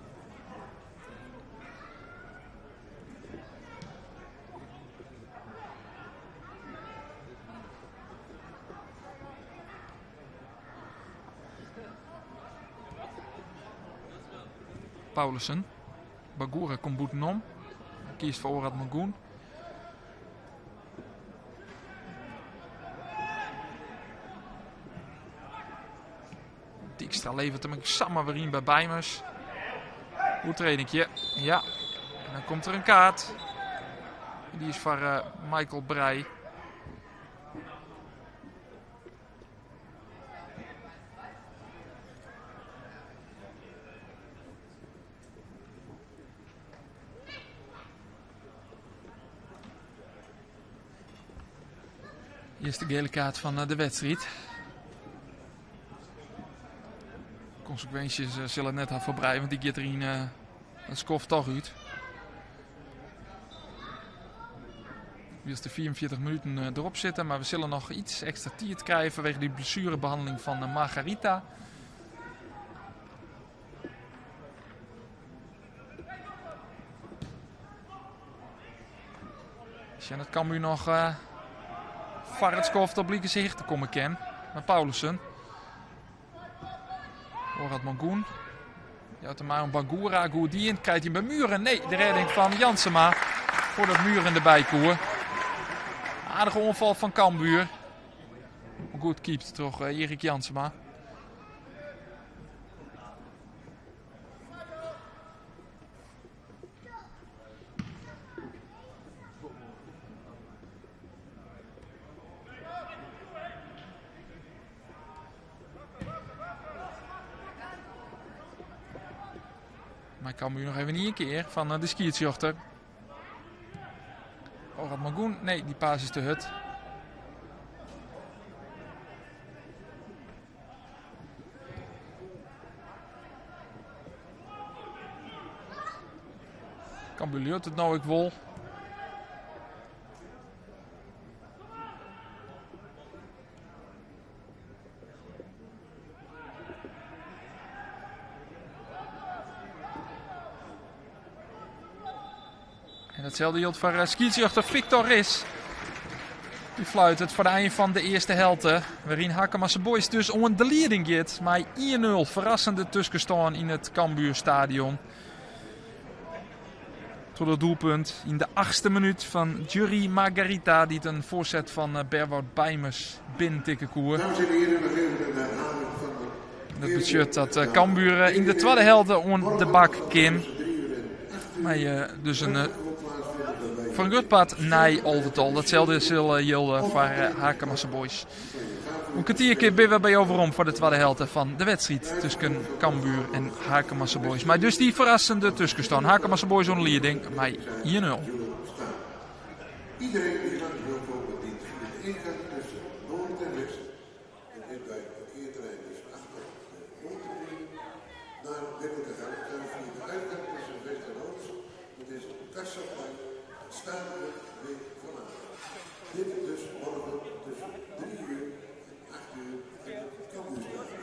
Paulussen. Bagura komt bûtenom. Kiest foar Orad Mangoen. Dijkstra levert hem samar wer yn by Beimers. Oertredinkje. Ja. En dan komt der in kaart. En dy is foar uh, Michael Breij. Earste gele kaart fan eh, de wedstriid. Konsekwinsjes eh, sille it net ha foar Breij, want dy giet der yn eh, it skoft toch út. Wylst de 44 minuten derop sitte, mar we sille noch iets ekstra tiid krije fanwege dy blessuerebehanneling fan Margarita. Sjen dat Cambuur noch uh, foar it skoft op likense hichte komme kin. Mei Paulussen. Orad Mangoen. Jout him mei oan Bangura. Goed dien. Krijt hy by Muren. Nee, de rêding fan Jansema. Foardat Muren derby koe. Aardige oanfal fan Cambuur. Goed keept troch eh, Erik Jansema. Mar Cambuur noch even ien kear fan eh, de skiedsrjochter. Orad Mangoen, nee, dy pass is te hurd. Cambuur leaut it no ek wol. En datselde jildt foar eh, skiedsrjochter Victor Ris. Dy fluit it foar de ein fan de earste helte. Wêryn Harkemase Boys dus oan de lieding giet mei 1-0 ferrassende tuskenstân yn it Cambuurstadion. Troch dat doelpunt yn de achtste minút fan Jury Margarita, dy't in foarset fan eh, Berwout Beimers binnentikke koe. Dames en heren, we geven de herhaling van de Dat betsjut dat eh, Cambuur eh, yn de twadde helte oan de bak kin. Mei dus in foar in grut part nij alvetal. Datselde sil jilde foar Harkemase Boys. Oer in kertierke binne we by jo werom foar de twadde helte fan de wedstriid tusken Cambuur en Harkemase Boys. Mei dus dy ferrassende tuskenstân. Harkemase Boys oan de lieding mei 1-0. Iedereen die langs wil komen dient via de ingang tussen Noord en West en dit bij het parkeerterrein dus achter de Noordtribune naar binnen te gaan. Kan via de uitgang tussen West en Oost, dat is het Kassaplein, het stadion W van Aken. Dit dus morgen tussen 3 uur en 8 uur in het Cambuurstadion.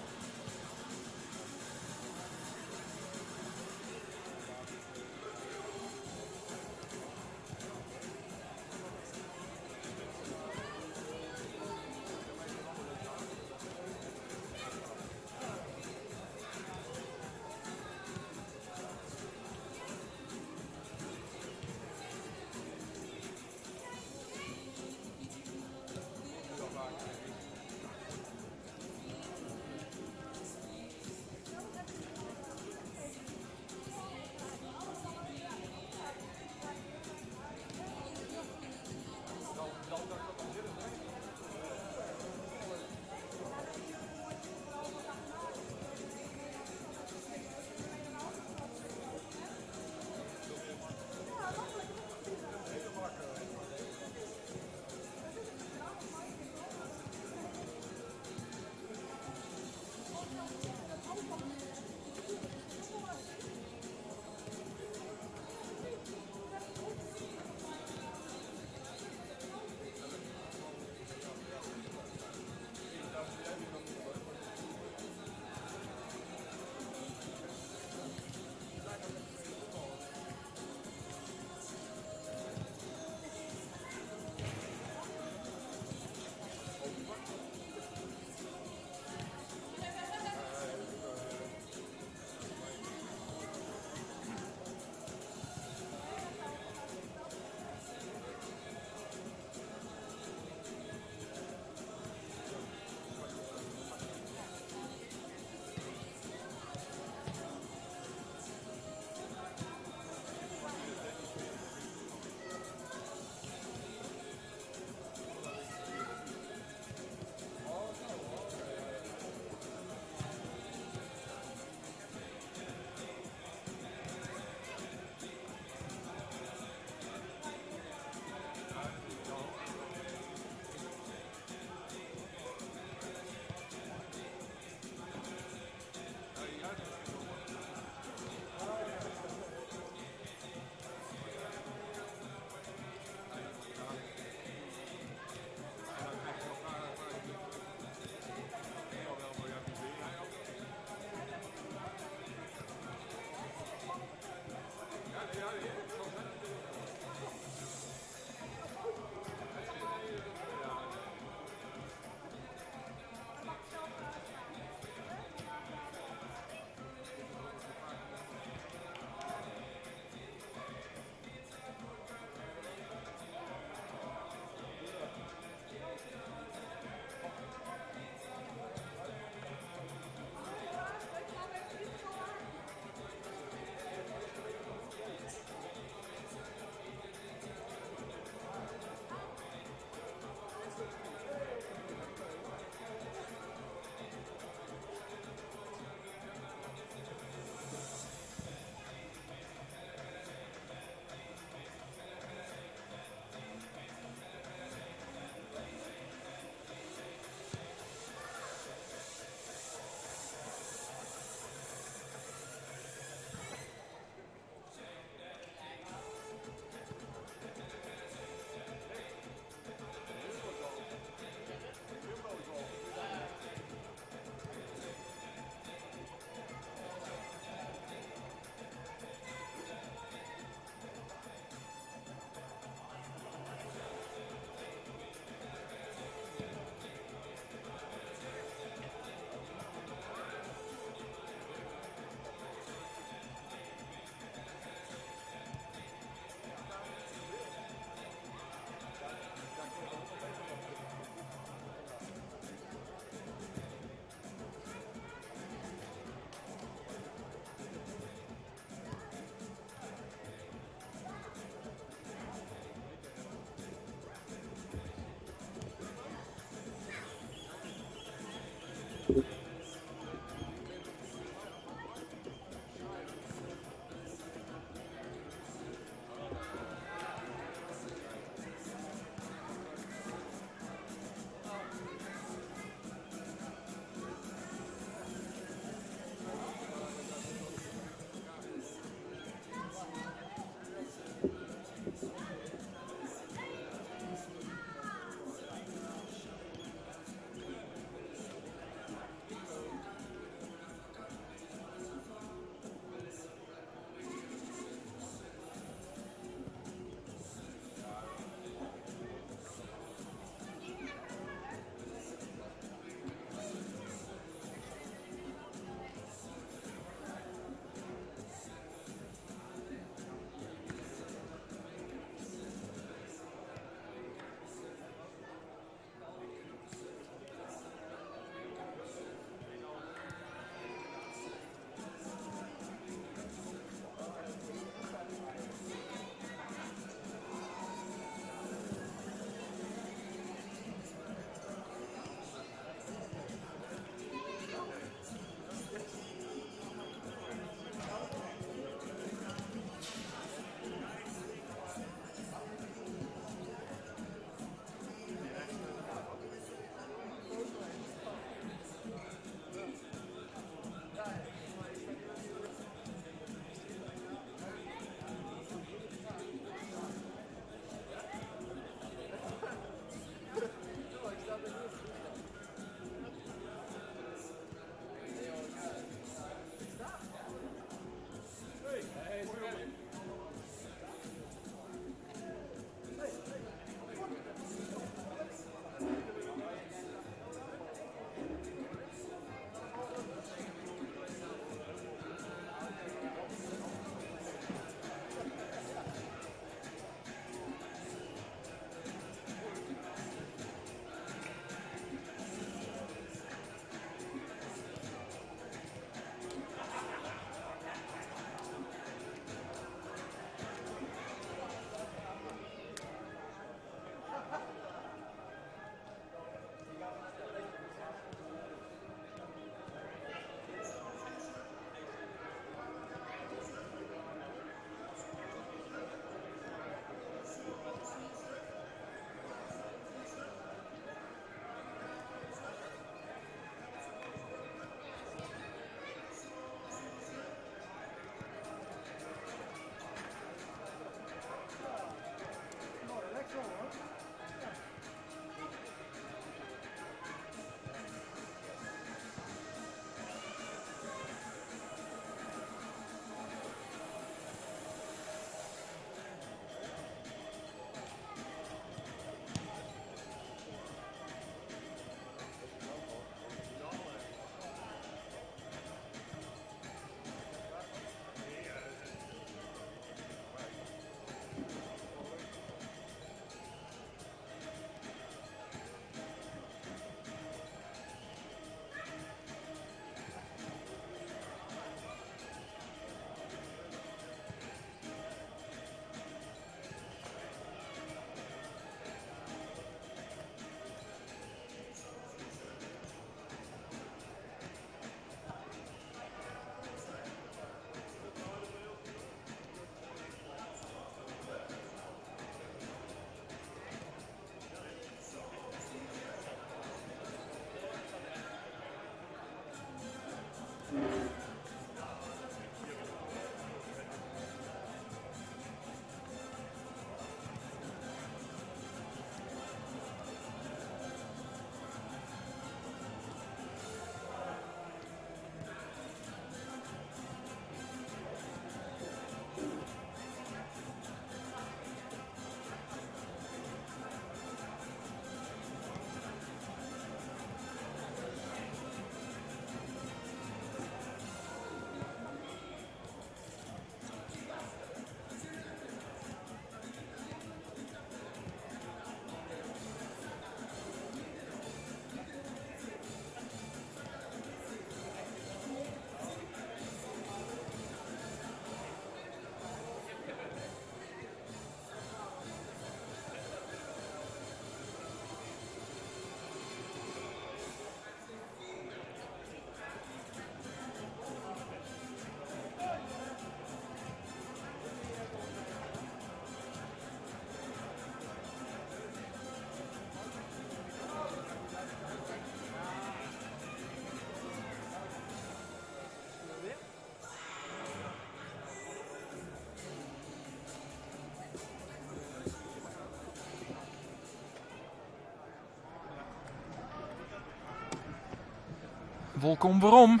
Wolkom werom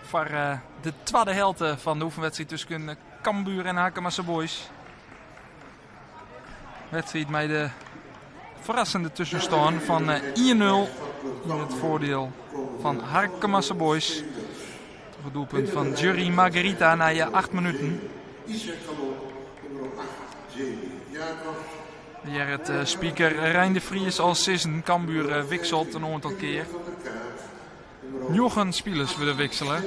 foar eh, de twadde helte fan de oefenwedstriid tusken Cambuur en Harkemase Boys. Wedstriid mei de ferrassende tuskenstân fan 1-0 eh, yn it foardiel fan Harkemase Boys. Troch it doelpunt fan Jury Margarita nei 8 minuten. Gerrit eh, speaker Rein de Vries al sizzen. Cambuur eh, wikselt in oantal kear. Njoggen spilers wurde wiksele.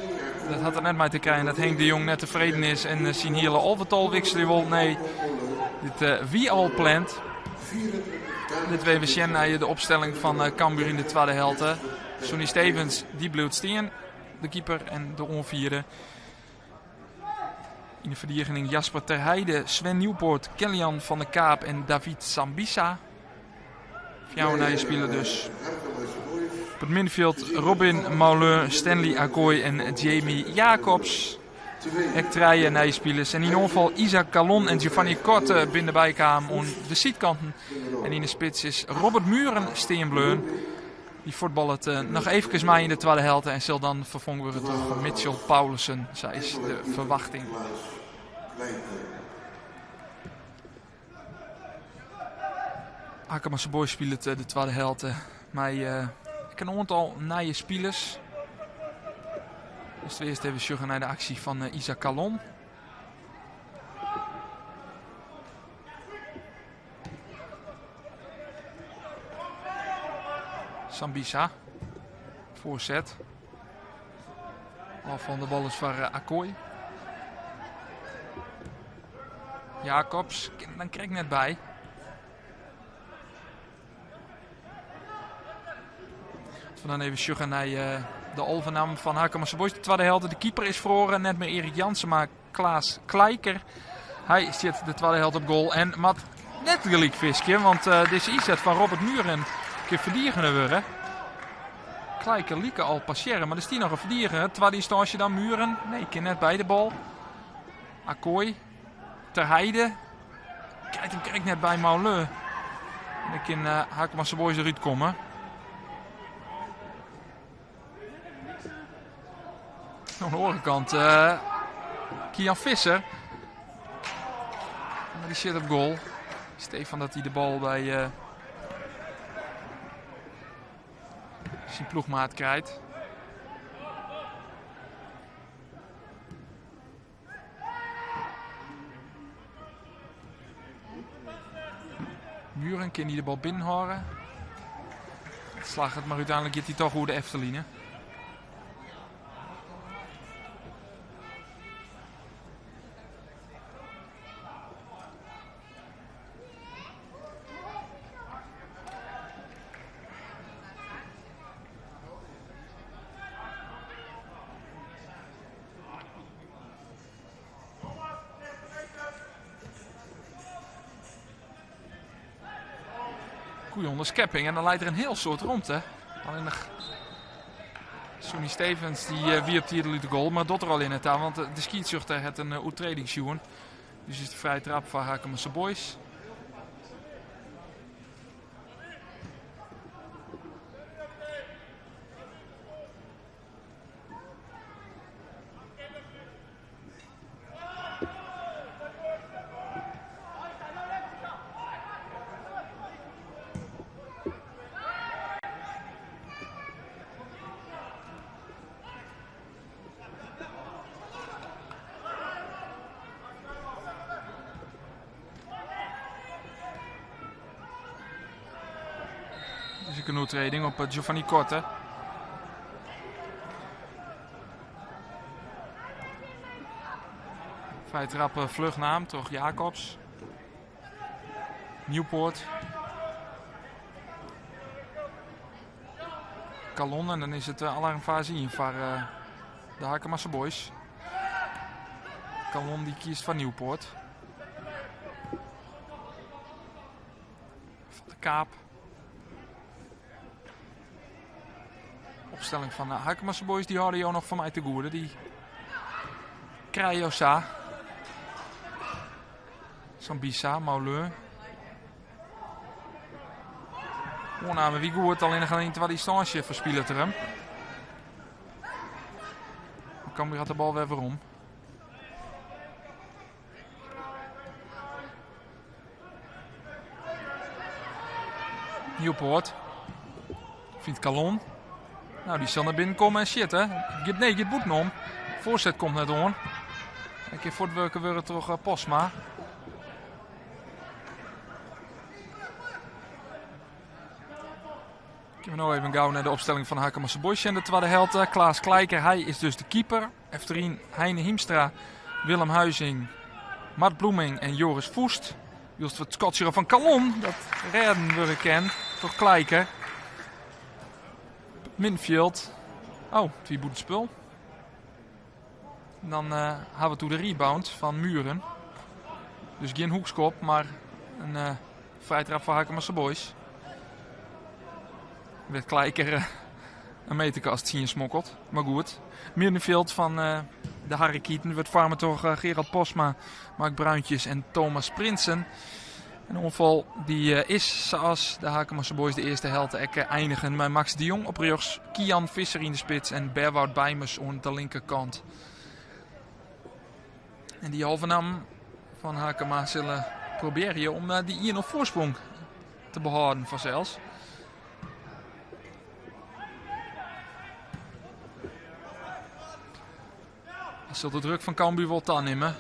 Dat hat der net mei te krijen dat Henk de Jong net tefreden is en eh, syn hiele alvetal wikselje wol. Nee, dit uh, wie al pland. Dit we even sjen nei de opstelling fan uh, Cambuur yn de twadde helte. Sonny Stevens die bliuwt stean, de keeper en de oanfierder. Yn de ferdigening Jasper ter Heide, Sven Nieuwpoort, Kellyan van der Kaap en David Sambissa. Fjouwer nije spiler dus. Op it middenfjild Robin Maulun, Stanley Akoy en Jamie Jacobs. Ek trije nije spilers. En yn oanfal Isaac Kallon en Giovanni Korte binne derby kaam oan de sydkanten. En yn de spits is Robert Mühren stean bleaun. Dy fuotballet eh, noch eefkes mei yn de twadde helte en sil dan ferfongen wurde troch Mitchell Paulissen, sa is de ferwachting. Harkemase Boys spilet eh, de twadde helte mei uh, in oantal nije spilers. Dus earst even sjogge nei de aksje fan uh, Isaac Kallon. Sambissa. Voorzet. Af van de bal is foar eh, Akoy. Jacobs, dan krekt net by. As we dan even sjogge nei eh, de alvenam fan Harkemase Boys. De twadde helte, de keeper is feroare. Net mear Erik Jansen, mar Klaas Kleiker. Hy stiet de twadde helte op goal en moat net gelyk fiskje, want uh, dizze ynset fan Robert Mühren kin ferdigene wurde. Kleiker like al passearre, mar der stie noch in ferdigener. Twadde ynstânsje dan Mühren. Nee, kin net by de bal. Akoy. Ter Heide. Krijt him krekt net by Maulun. En dan kin uh, Harkemase Boys derút komme. Oan de oare kant uh, Kian Visser. Maar die zit op goal. Stefan dat hij de bal bij uh, zijn ploegmaat krijgt. Mühren kin hy de bal binnenhâlde. It slagget, mar úteinlik giet hy toch oer de efterline. Goeie onderskepping en dan leit der in hiel soad romte. Allinnich Sonny Stevens dy uh, wie op tiid út de goal, mar docht der al yn net ta, want de skiedsrjochter hat in uh, oertreding sjoen. Dus is de frije trap foar Harkemase Boys. Is ek in oertreding op eh, Giovanni Korte. Vrije trap eh, fluch naam troch Jacobs. Nieuwpoort. Kallon en dan is it eh, alarmfaze ien foar de Harkemase Boys. Kallon dy kiest foar Nieuwpoort. Van de Kaap. Opstelling fan de Harkemase Boys, dy hâlde jo noch fan my te goede. Dy krije jo sa. Sambissa, Maulun. Oanname wie goed, allinnich yn twadde ynstânsje ferspilet er him. Cambuur hat de bal wer werom. Nieuwpoort fynt Kallon. Nou, dy sil nei binnen komme en sjitte. Giet, nee, giet bûtenom. Foarset komt net oan. En kin fuortwurke wurde troch eh, Postma. Kinne we no even gau nei de opstelling fan Harkemase Boys sjen. De twadde helte. Klaas Kleiker, hy is dus de keeper. Efteryn Heine Hiemstra, Willem Huizing, Mart Bloeming en Joris Voest. Wylst we it skotsje fan Kallon dat rêden wurde kin troch Kleiker. Middenfjild. Oh, it wie bûtenspul. En dan uh, ha we it oer de rebound fan Muren. Dus gjin hoekskop, mar in uh, frijtrap foar Harkemase Boys. Werd Kleiker uh, in meterke as 10 smokkeld. Mar goed. Middenfjild fan uh, de Harrekieten wurdt foarme troch uh, Gerald Postma, Mark Bruintjes en Thomas Prinsen. En de oanfal dy uh, is sa de Harkemase Boys de earste helte ek einigen mei Max de Jong op rjochts, Kian Visser yn de spits en Berwout Beimers oan de linkerkant. En dy halve naam fan Harkema sille probearje om dy 1-0 foarsprong te behâlden fansels. Dan sil de druk fan Cambuur wol tanimme.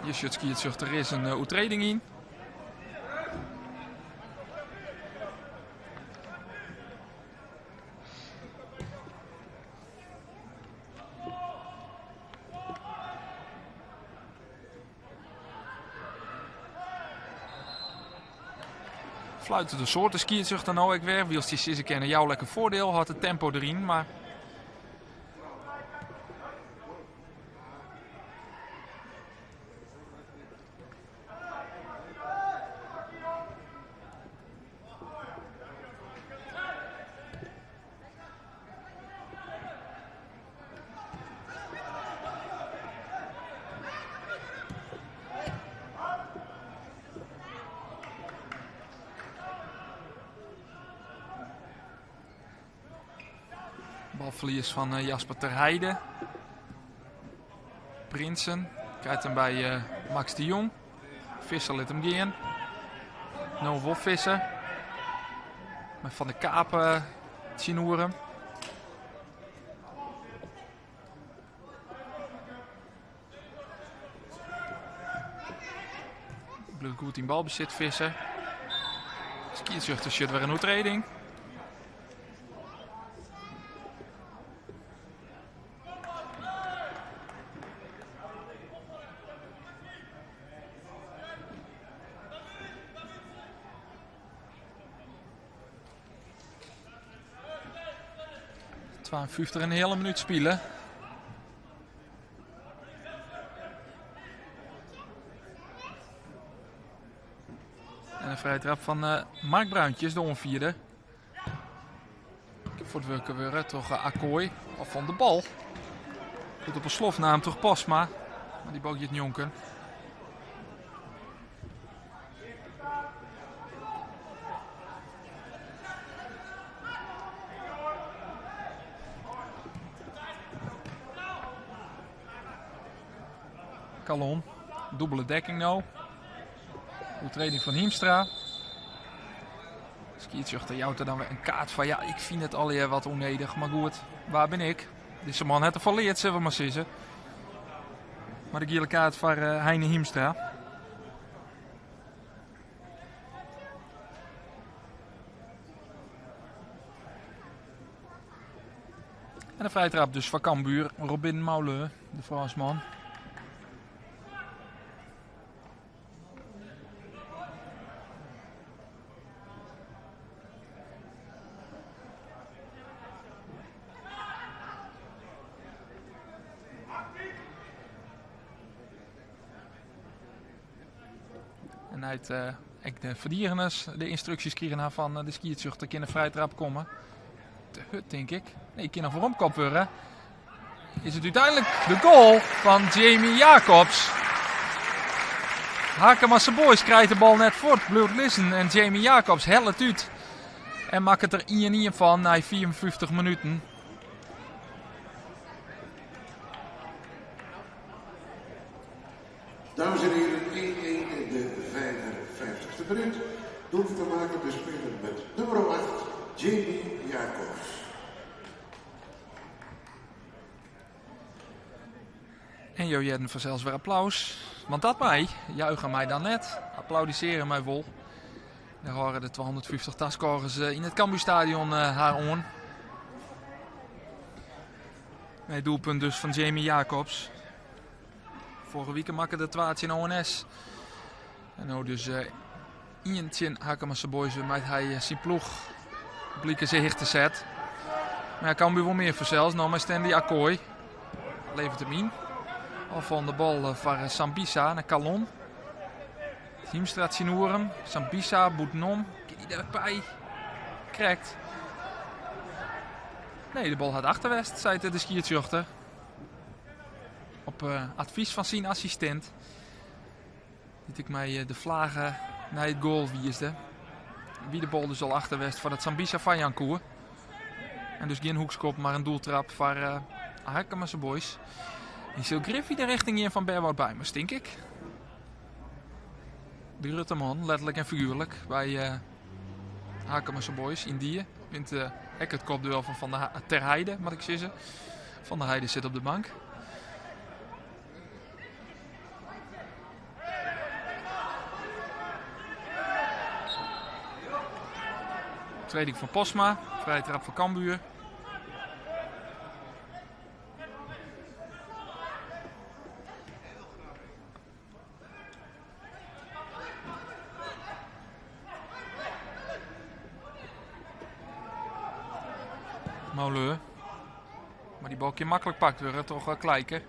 Hjir sjocht skiedsrjochter is in oertreding yn. Fluitet in soad de skiedsrjochter no ek wer. Wylst je sizze kinne, jou lekker foardiel, hâldt it tempo deryn. Mar Balferlies fan eh, Jasper ter Heide. Prinsen krijt him by eh, Max de Jong. Visser lit him gean. No wol Visser. Mei Van de Kaap eh, tsjinoer him. Bliuwt goed yn balbesit Visser. Skiedsrjochter sjocht wer in oertreding. 52 en in heale minút spile. En in frije trap fan eh, Mark Bruintjes, de oanfierder. Fuortwurke wurde troch eh, Akkooi of fan de bal. Wurdt op 'e slof naam troch Postma, mar dy bal giet njonken. Kallon, dûbele dekking no. Oertreding fan Hiemstra. Skiedsrjochter jout der dan wer in kaart foar. Ja, ik fyn it allegear wat ûnnedich, mar goed, wa bin ik? Dizze man hat derfan leard, sille we mar sizze. Mar de giele kaart foar eh, Heine Hiemstra. En de vrije trap dus foar Cambuur. Robin Maulun, de Fransman. En nei't uh, ek de ferdigeners de ynstruksjes krigen ha fan de skiedsrjochter kin in frije trap komme. Te hurd tink ik. Nee, kin noch weromkopt wurde. Is it úteinlik de goal fan Jamie Jacobs. Harkemase Boys krijt de bal net fuort, bliuwt lizzen en Jamie Jacobs hellet út. En makket der 1-1 fan nei 54 minuten. Dames en heren, 1-1 in de 55e minuut. Doelpunt te maken de speler met nummer 8, Jamie Jacobs. En jo hearden fansels wer applaus. Want dat mei, juiche mei dan net, applaudissearje mei wol. Dêr hâlde de 250 taskôgers eh, yn it Cambuurstadion eh, har oan. Nee, doelpunt dus fan Jamie Jacobs. Foarige wike makke er twa tsjin ONS. En no dus eh, ien tsjin Harkemase Boys wêrmei't hy syn ploech op likense hichte set. Mar ja, Cambuur wol mear fansels. No mei Stanley Akoy. Levert him yn. Ofallende bal eh, foar eh, Sambissa nei Kallon. Hiemstra tsjinoer him. Sambissa bûtenom. Kin hy derby? Krekt. Nee, de bal hat achter west, seit de skiedsrjochter. Op eh, advys fan syn assistint. Dy't ek mei de flage nei it goal wiisde. Wie de bal dus al achter west foardat Sambissa foarjaan koe. En dus gjin hoekskop, mar in doeltrap foar uh, Harkemase Boys. En sil grif de richting gean fan Berwout Beimers, tink ik. De grutte man, letterlik en figuerlik, by uh, Harkemase Boys yn die. Wint uh, ek it kopduel fan Van der Ter Heide, moat ik sizze. Van der Heide sit op de bank. Oertrêding fan Postma, frije trap foar Cambuur. Mouleur. Mar dy bal kin maklik pakt wurde troch eh, Kleiker.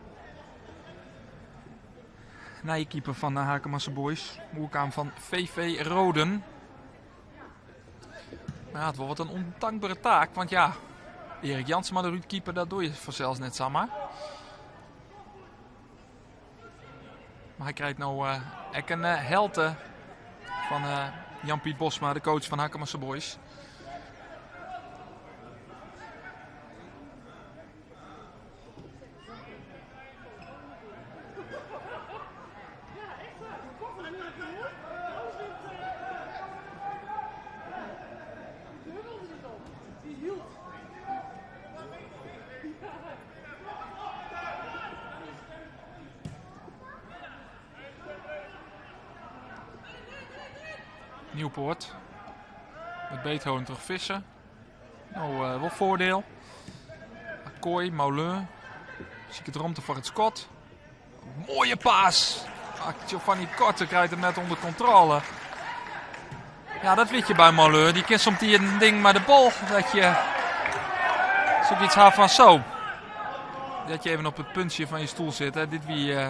Nije keeper fan de Harkemase Boys. Oerkaam fan VV Roden. Maar het wol wat in ûntankbere taak, want ja, Erik Jansema derút keeper, dat doe je fansels net samar. Mar hy krijt no uh, ek in uh, helte fan uh, Jan-Piet Bosma, de coach fan Harkemase Boys. Nieuwpoort. Met Beethoven troch Visser. No, uh, wol foardiel. Akoy, Moulin. Siket romte foar it skot. Moaie pass. Ah, Giovanni Korte krijt him net ûnder kontrôle. Ja, dat wit je by Moulin. Dy kin soms in ding mei de bal. Dat je sokyts ha fan zo. Dat je even op it puntsje fan je stoel sitte. Dit wie uh,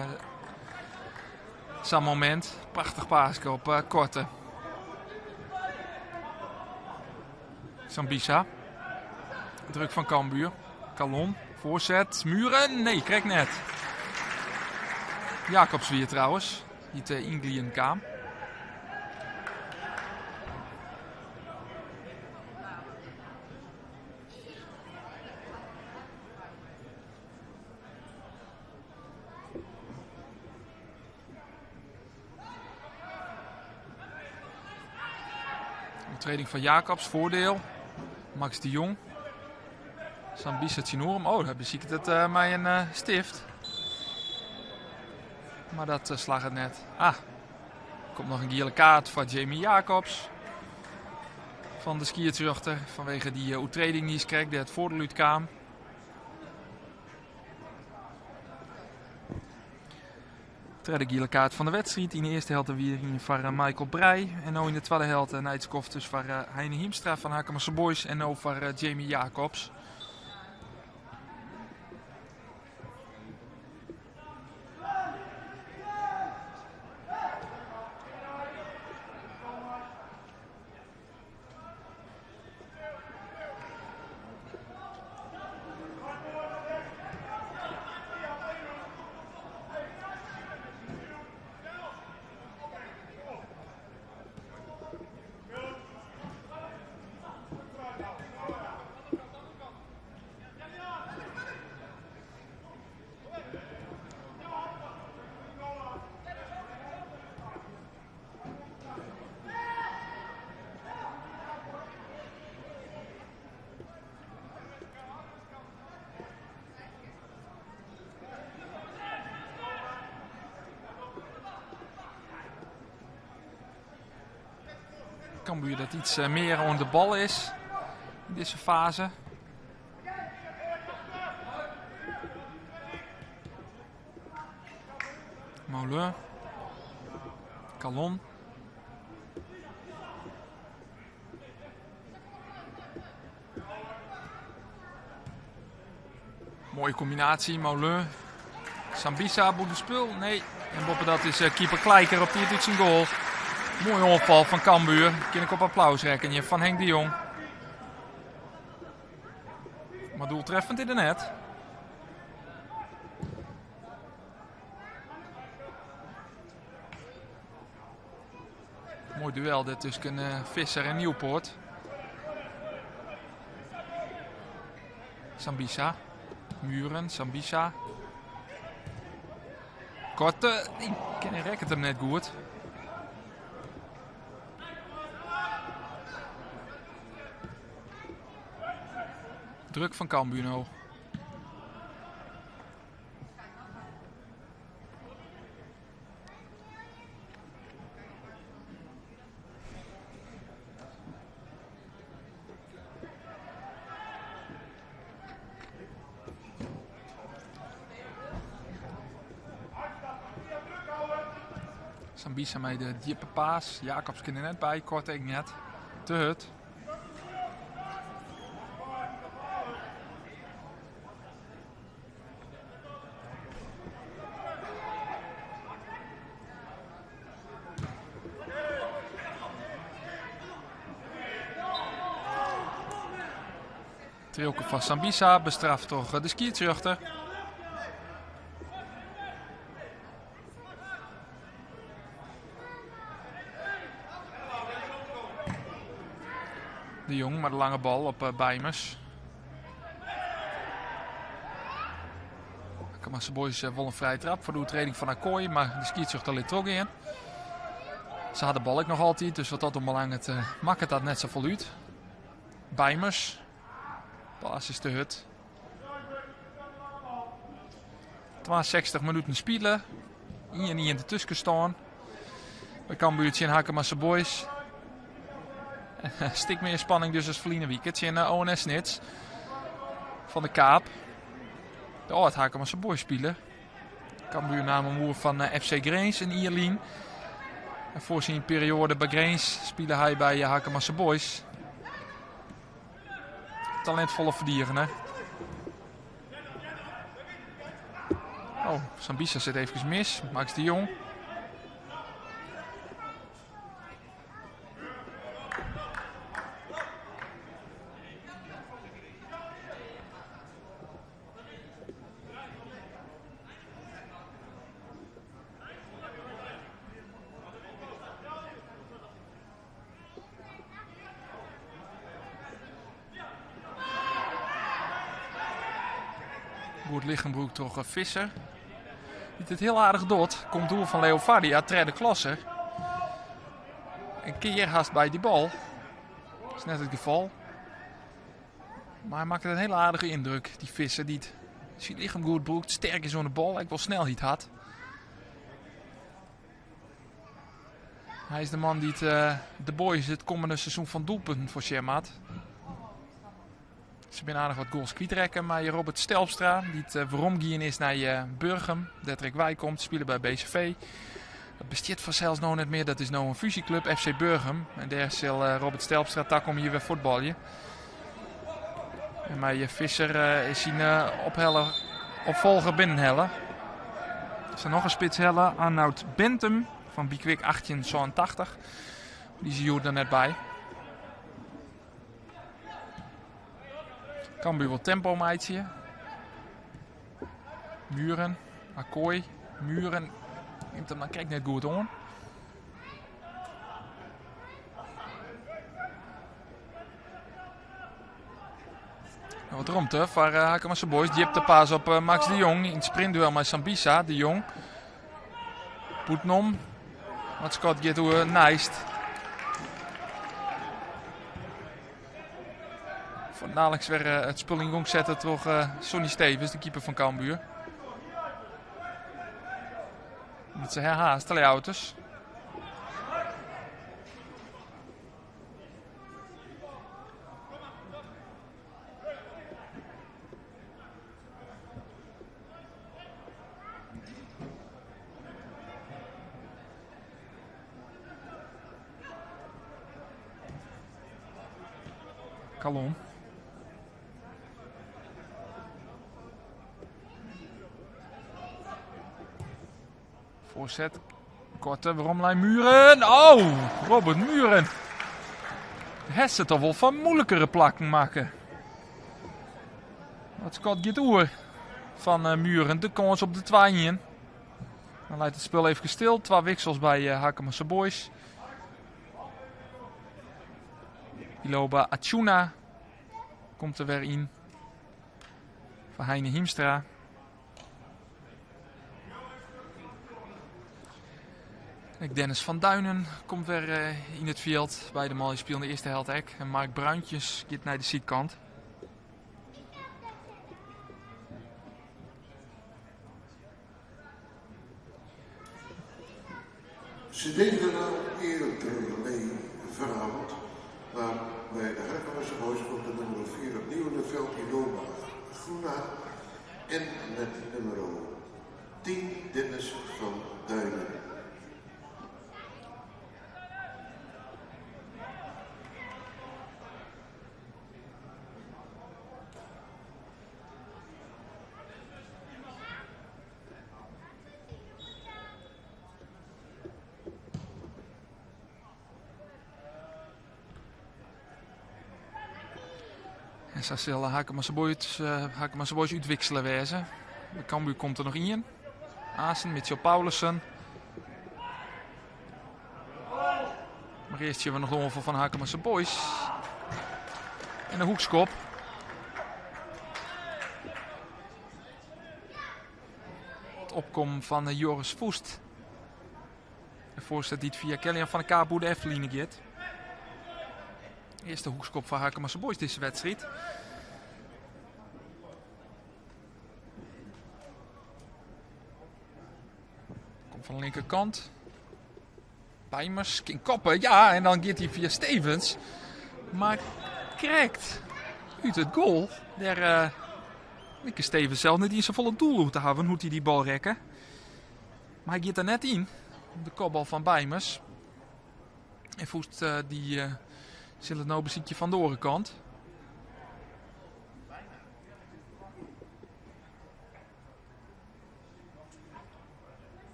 sa'n momint. Prachtich paaske op uh, Korte. Sambissa. Druk fan Cambuur. Kallon. Foarset. Muren. Nee, krekt net. Jacobs wie trouwens. Dy't uh, yngliden kaam. Oertrêding fan Jacobs, foardiel. Max de Jong. Sambissa tsjinoer him. Oh, hy besiket it uh, mei in uh, stift. Mar dat uh, slagget net. Ah, komt noch in giele kaart foar Jamie Jacobs. Fan de skiedsrjochter fanwege dy oertrêding dy't krekt dêr't it foardiel út kaam. Tredde giele kaart fan de wedstriid. Yn de earste helte wie der ien foar eh, Michael Breij. En no yn de twadde helte nei it skoft dus foar eh, Heine Hiemstra fan Harkemase Boys. En no foar eh, Jamie Jacobs. Cambuur dat iets mear oan de bal is yn dizze faze. Moulin. Calon. Mooie combinatie, Moulin. Sambissa boet de spul, nee. En boppedat is eh, keeper Kleiker op tiid út syn goal. Moaie oanfal fan Cambuur. Kin ik op applaus rekkenje fan Henk de Jong. Maar doeltreffend is er net. Moai duel dit tusken eh, Visser en Nieuwpoort. Sambissa. Muren, Sambissa. Korte, nee, ken rekket hem net goed. Druk fan Cambuur no. Sambissa mei de djippe paas. Jacobs kin der net by, Korte ek net. Te hurd. Trilke fan Sambissa bestraft troch de skiedsrjochter. De Jong mei de lange bal op eh, Bijmers. Harkemase Boys eh, wol in frije trap foar de oertreding fan Akkooi, mar de skiedsrjochter lit trochgean. Se ha de bal ek noch altyd, dus wat dat oanbelanget uh, makket dat net safolle út. Bijmers, paas is te hurd. 62 minuten spile. 1-1 de tuskenstân. By Cambuur tsjin Harkemase Boys. Stik mear spanning dus as ferline wike tsjin eh, ONS Snits. Van de Kaap. De âld Harkemase Boys spiler. Cambuur naam him oer fan eh, FC Grins in jier lyn. En foar syn perioade by Grins spile hy by eh, Harkemase Boys. Talintfolle ferdigener. Oh, Sambissa sit efkes mis. Max de Jong. Goed lichem brûkt troch eh, Visser. Dy't it hiel aardich docht. Komt doel fan Leovardia, tredde klasse. In kear hast by dy bal. Dat is net it gefal. Mar hy makket in hiele aardige yndruk, dy Visser dy't syn lichem goed brûkt, sterk is oan de bal, ek wol snelheid hat. Hy is de man dy't eh, de Boys it kommende seizoen fan doelpunten foarsjen moat. Se binne aardich wat goals kwytrekke mei Robert Stelpstra, dy't eh, weromgien is nei eh, Burgum, dêr't er ek wei komt, spile by BCV. Dat bestiet fansels no net mear, dat is no in fusyklub, FC Burgum. En dêr sil Robert Stelpstra takom jier wer fuotbalje. En mei Visser is syn ophelle, opfolger binnenhelle. Is der noch in spits helle, Arnoud Bentum fan Be Quick 1887. Dy is hjoed der net by. Cambuur wol tempo meitsje. Muren, Akkooi, Muren nimt him dan krekt net goed oan. Wat romte foar uh, Harkemase Boys. Djipte paas op uh, Max de Jong yn it sprintduel mei Sambissa. De Jong. Bûtenom. Mar it skot giet oer neist. Fuortendaliks wer uh, it spul yn gong setten troch uh, Sonny Stevens, de keeper fan Cambuur. Omdat se herhaast, de Ljouwerters. Kalon. Voorzet. Korte, weromlijn Muren. Oh, Robert Muren. Heeft het toch wel van moeilijkere plakken maken. Dat skot giet oer fan eh, Muren. De kâns op de 2-1. Dan leit it spul even stil. Twa wiksels by uh, Harkemase Boys. Iloba Achuna komt der wer yn. Foar Heine Hiemstra. Ek Dennis van Duinen komt wer eh, yn it fjild. Beide manlju spilen de earste helte ek. En Mark Bruintjes giet nei de sydkant. Ze deden al eerder mee vanavond, maar bij de Harkemase Boys komt de nummer 4 opnieuw in het veld Iloma Groena en met nummer 10 Dennis van Duinen. En sa sil Harkemase Boys, uh, Harkemase Boys útwiksele wêze. By Cambuur komt der noch ien. Asen, Mitchell Paulussen. Mar earst sjogge we noch de oanfal fan Harkemase Boys. En de hoekskop. It opkommen fan eh, Joris Voest. De foarset dy't fia Kellyan van de Kaap oer de efterline giet. Earste hoekskop foar Harkemase Boys dizze wedstriid. Komt fan de linkerkant. Bijmers kin koppen. Ja, en dan giet hy fia Stevens. Mar krekt út it goal. Dêr uh, like Stevens sels net yn safolle doel oer te hawwen hoe't hy dy bal rekke. Mar hy giet der net yn. De kopbal fan Bijmers. En Voest uh, dy uh, sil it no besykje fan de oare kant.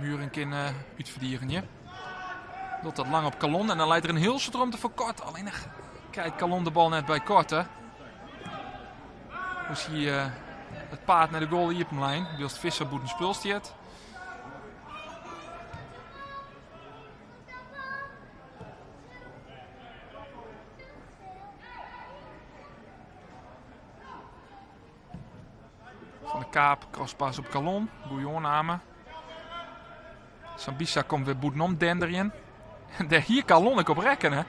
Muren kin uh, útferdigenje. Docht dat lang op Kalon en dan leit der in hiel soad romte foar Kort. Allinnich krijt Kalon de bal net by Korte. Hoe zie je it paad nei de goal iepenlein, wylst Visser bûten spul stiet. Van de Kaap, crosspass op Kalon. Goeie oanname. Sambissa komt wer bûtenom denderjen. En dêr hie Kalon ek op rekkene.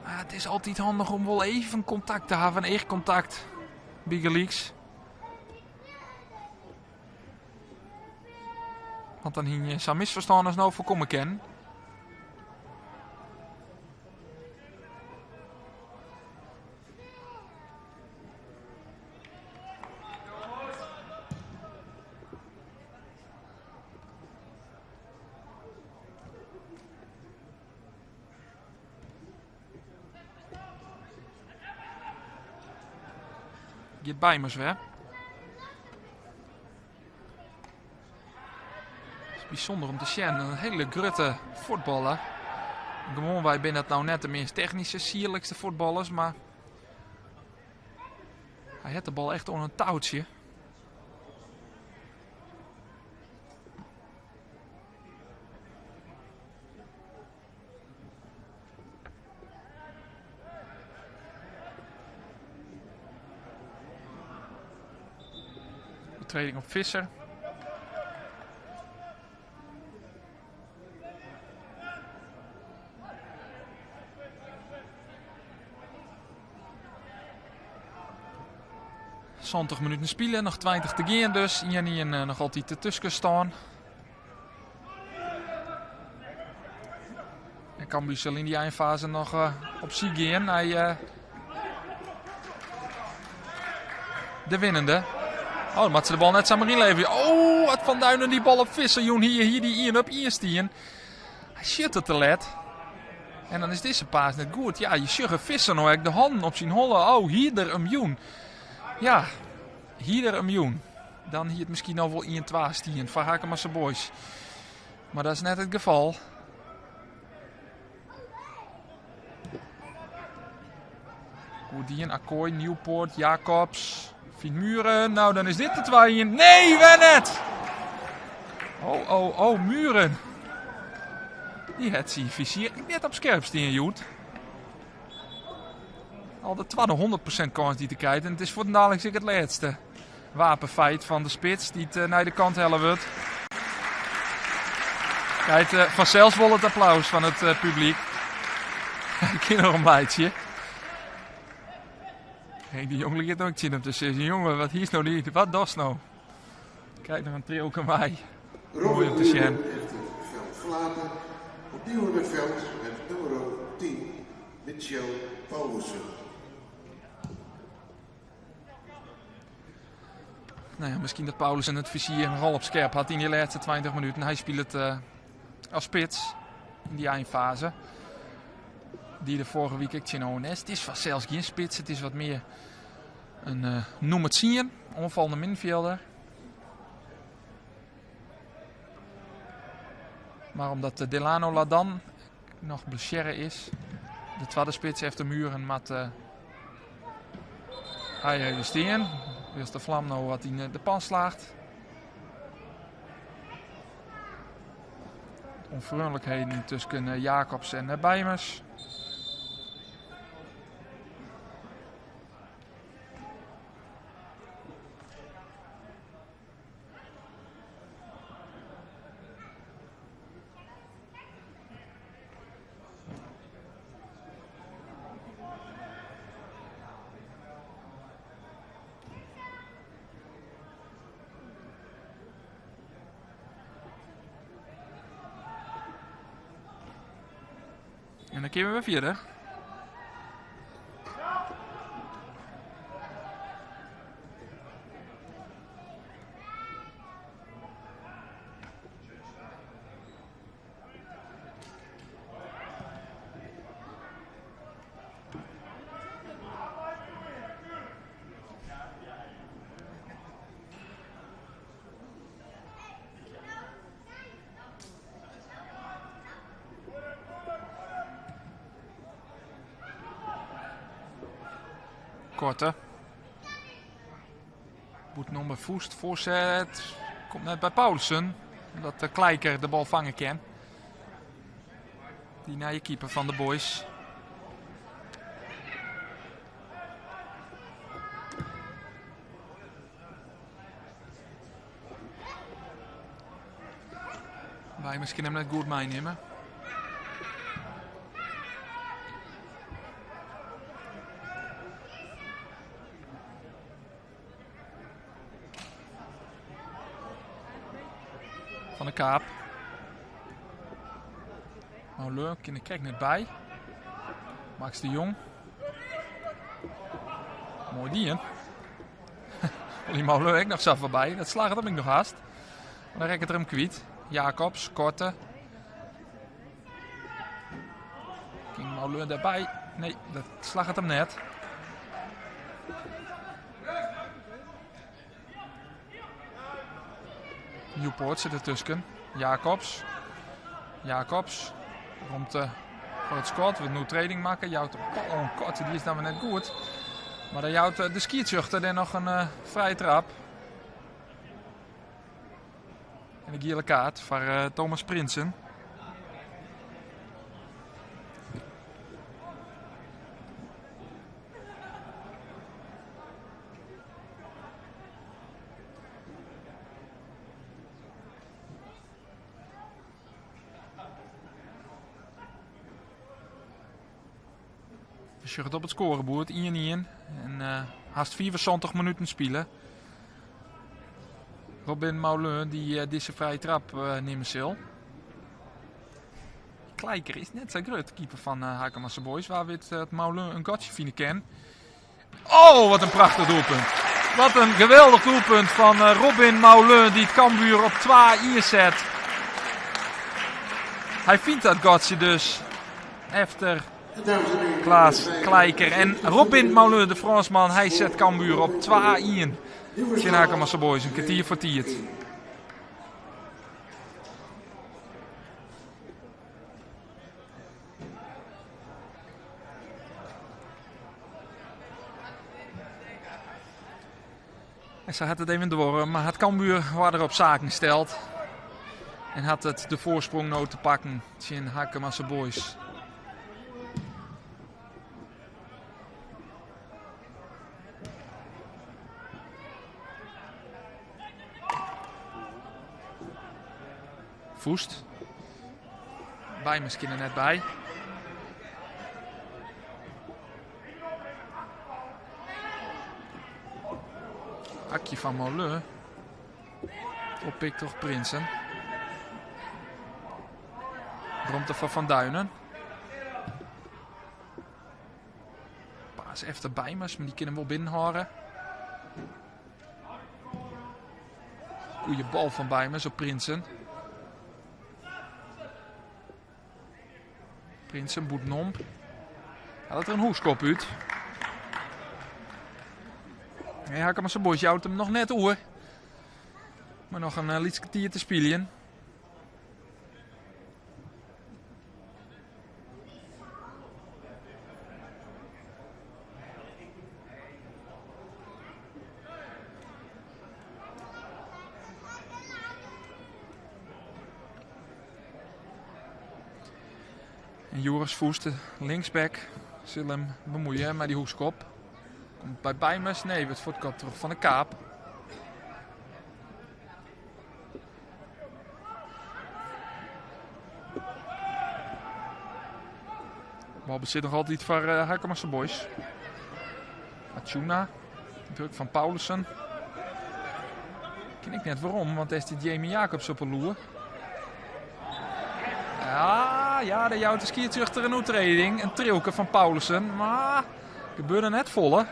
Mar it is altyd handich om wol even kontakt te hawwen, eachkontakt bygelyks. Want dan hie je sa'n misferstân as no foarkomme kinnen. Giet Bijmers wer. It is bysûnder om te sjen. In hiele grutte fuotballer. Gewoanwei binne dat no net de meast technyske, sierlikste fuotballers, mar hy hat de bal echt oan in toutsje. Oertrêding op Visser. 70 minuten spile, noch 20 te gean dus. 1-1 eh, noch altyd de tuskenstân. En Cambuur sil yn dy einfaze noch eh, op syk gean nei eh, de winnende. Oh, dan moat se de bal net samar ynleverje. Oh, at Van Duinen dy bal op Visser jûn hie, hie dy ien op ien stien. Hy sjit it te let. En dan is dizze paas net goed. Ja, je sjogge Visser no ek de hannen op syn holle. Oh, hie er him jûn. Ja, hie er him jûn. Dan hie it miskien no wol ien-twa stien foar Harkemase Boys. Mar dat is net it gefal. Goed dien, Akkooi, Nieuwpoort, Jacobs, fynt Muren. Nou, dan is dit de 2-1. Nee, wer net! Oh, oh, oh, Muren. Dy hat syn fizier net op skerp stean, hjoed. Al de twadde 100% kâns dy't er krijt. En it is fuortendaliks ek it lêste wapenfeit fan de spits dy't eh, nei de kant helle wurdt. Krijt eh, fansels wol it applaus fan it eh, publyk. Kin er om laitsje. Henk de Jong liet ook tsjin him te sizzen, jonge, wat hiest no dien? Wat dochst no? Krijt noch in triuwke mei. Moai om te sjen. Heeft het veld verlaten. Opnieuw in het veld met nummer 10, Mitchell Paulussen. Nou ja, miskien dat Paulussen it fizier nochal op skerp hat yn dy lêste 20 minuten. Hy spilet uh, as spits yn dy einfaze. Die de foarige wike ek tsjin ONS. It is fansels gjin spits, it is wat mear in uh, nûmer 10, oanfallende middenfjilder. Mar omdat Delano Ladan noch blessearre is, de twadde spits efter Muren moat uh, hy even stean. Wylst de flam no wat yn de pan slacht. Onfreonlikheden tusken eh, Jacobs en eh, Bijmers. En dan kinne we wer fierder. Korte. Bûtenom by Voest, foarset. Komt net by Paulussen. Omdat de Kleiker de bal fange kin. Dy nije keeper fan de Boys. Wy miskien him net goed meinimme. Van de Kaap. Nou, Leur kin der krekt net by. Max de Jong. Moai dien. Wol dy Mauleur ek noch sa foarby. Dat slagget him ek noch hast. Mar dan rekket er him kwyt. Jacobs, Korte. Kin Mauleur dêrby? Nee, dat slagget him net. Nieuwpoort sit dertusken. Jacobs. Jacobs. Romte foar it skot. Wurdt in oertreding makke. Jout de bal oan Korte. Dy is dan wer net goed. Mar dan jout de skiedsrjochter dêr noch in eh, frije trap. En de giele kaart foar eh, Thomas Prinsen. We sjogge it op it skoareboerd, 1-1. En uh, hast 75 minuten spile. Robin Maulun die uh, dizze frije trap uh, nimme sil. Kleiker is net sa grut, keeper fan uh, Harkemase Boys. Wa wit dat Maulun in gatsje fine kin. Oh, wat in prachtich doelpunt. Wat in geweldich doelpunt fan eh, Robin Maulun dy't Cambuur op 2-1 set. Hy fynt dat gatsje dus. Efter Klaas Kleiker en Robin Maulun, de Frânsman, hy set Cambuur op 2-1. Tsjin Harkemase Boys, in kertier foar tiid. En sa hat it even duorre, mar hat Cambuur oarder op saken steld. En hat it de foarsprong no te pakken tsjin Harkemase Boys. Voest. By miskien der net by. Hakje fan Molleur. Oppikt troch Prinsen. Romte foar Van Duinen. Paas efter Bijmers, mar dy kin him wol binnenhâlde. Goeie bal fan Bijmers op Prinsen. Prinsen bûtenom. Hellet der in hoekskop út. Nee, Harkemase Boys jout him noch net oer. Mar noch in lyts kertier te spyljen. En Joris Voest, de linksback, sil him bemuoie mei dy hoekskop. Komt by Bijmers, nee, wurdt fuortkopt troch Van de Kaap. Balbesit noch altyd foar uh, Harkemase Boys. Achuna, druk fan Paulussen. Kin ik net werom, want dêr stiet Jamie Jacobs op 'e loer. Ja, ja, dêr jout de skiedsrjochter in oertrêding. In triuwke fan Paulussen, mar gebeurde net folle.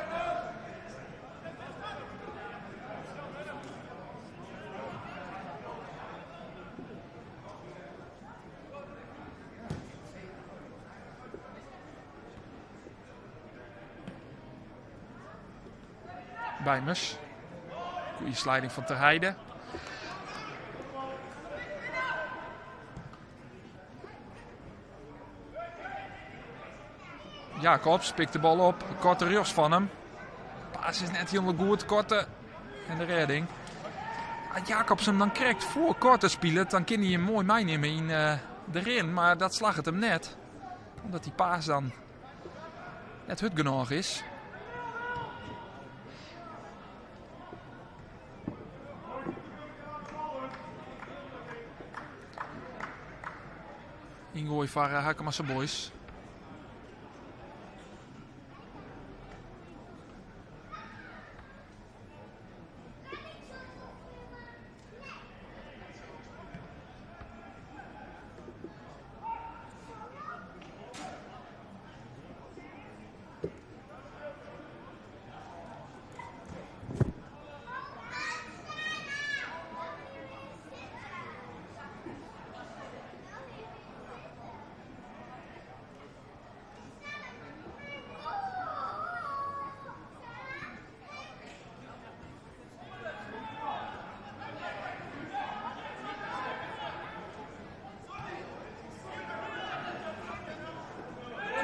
Bijmers. Goede sliding van Ter Heide. Jacobs pikt de bal op. Korte rjochts fan him. Paas is net hielendal goed. Korte en de rêding. As Jacobs him dan krekt foar Korte spilet, dan kin hy him moai meinimme yn eh, de rin. Mar dat slagget him net. Omdat dy paas dan net hurd genôch is. Yngoai foar eh, Harkemase Boys.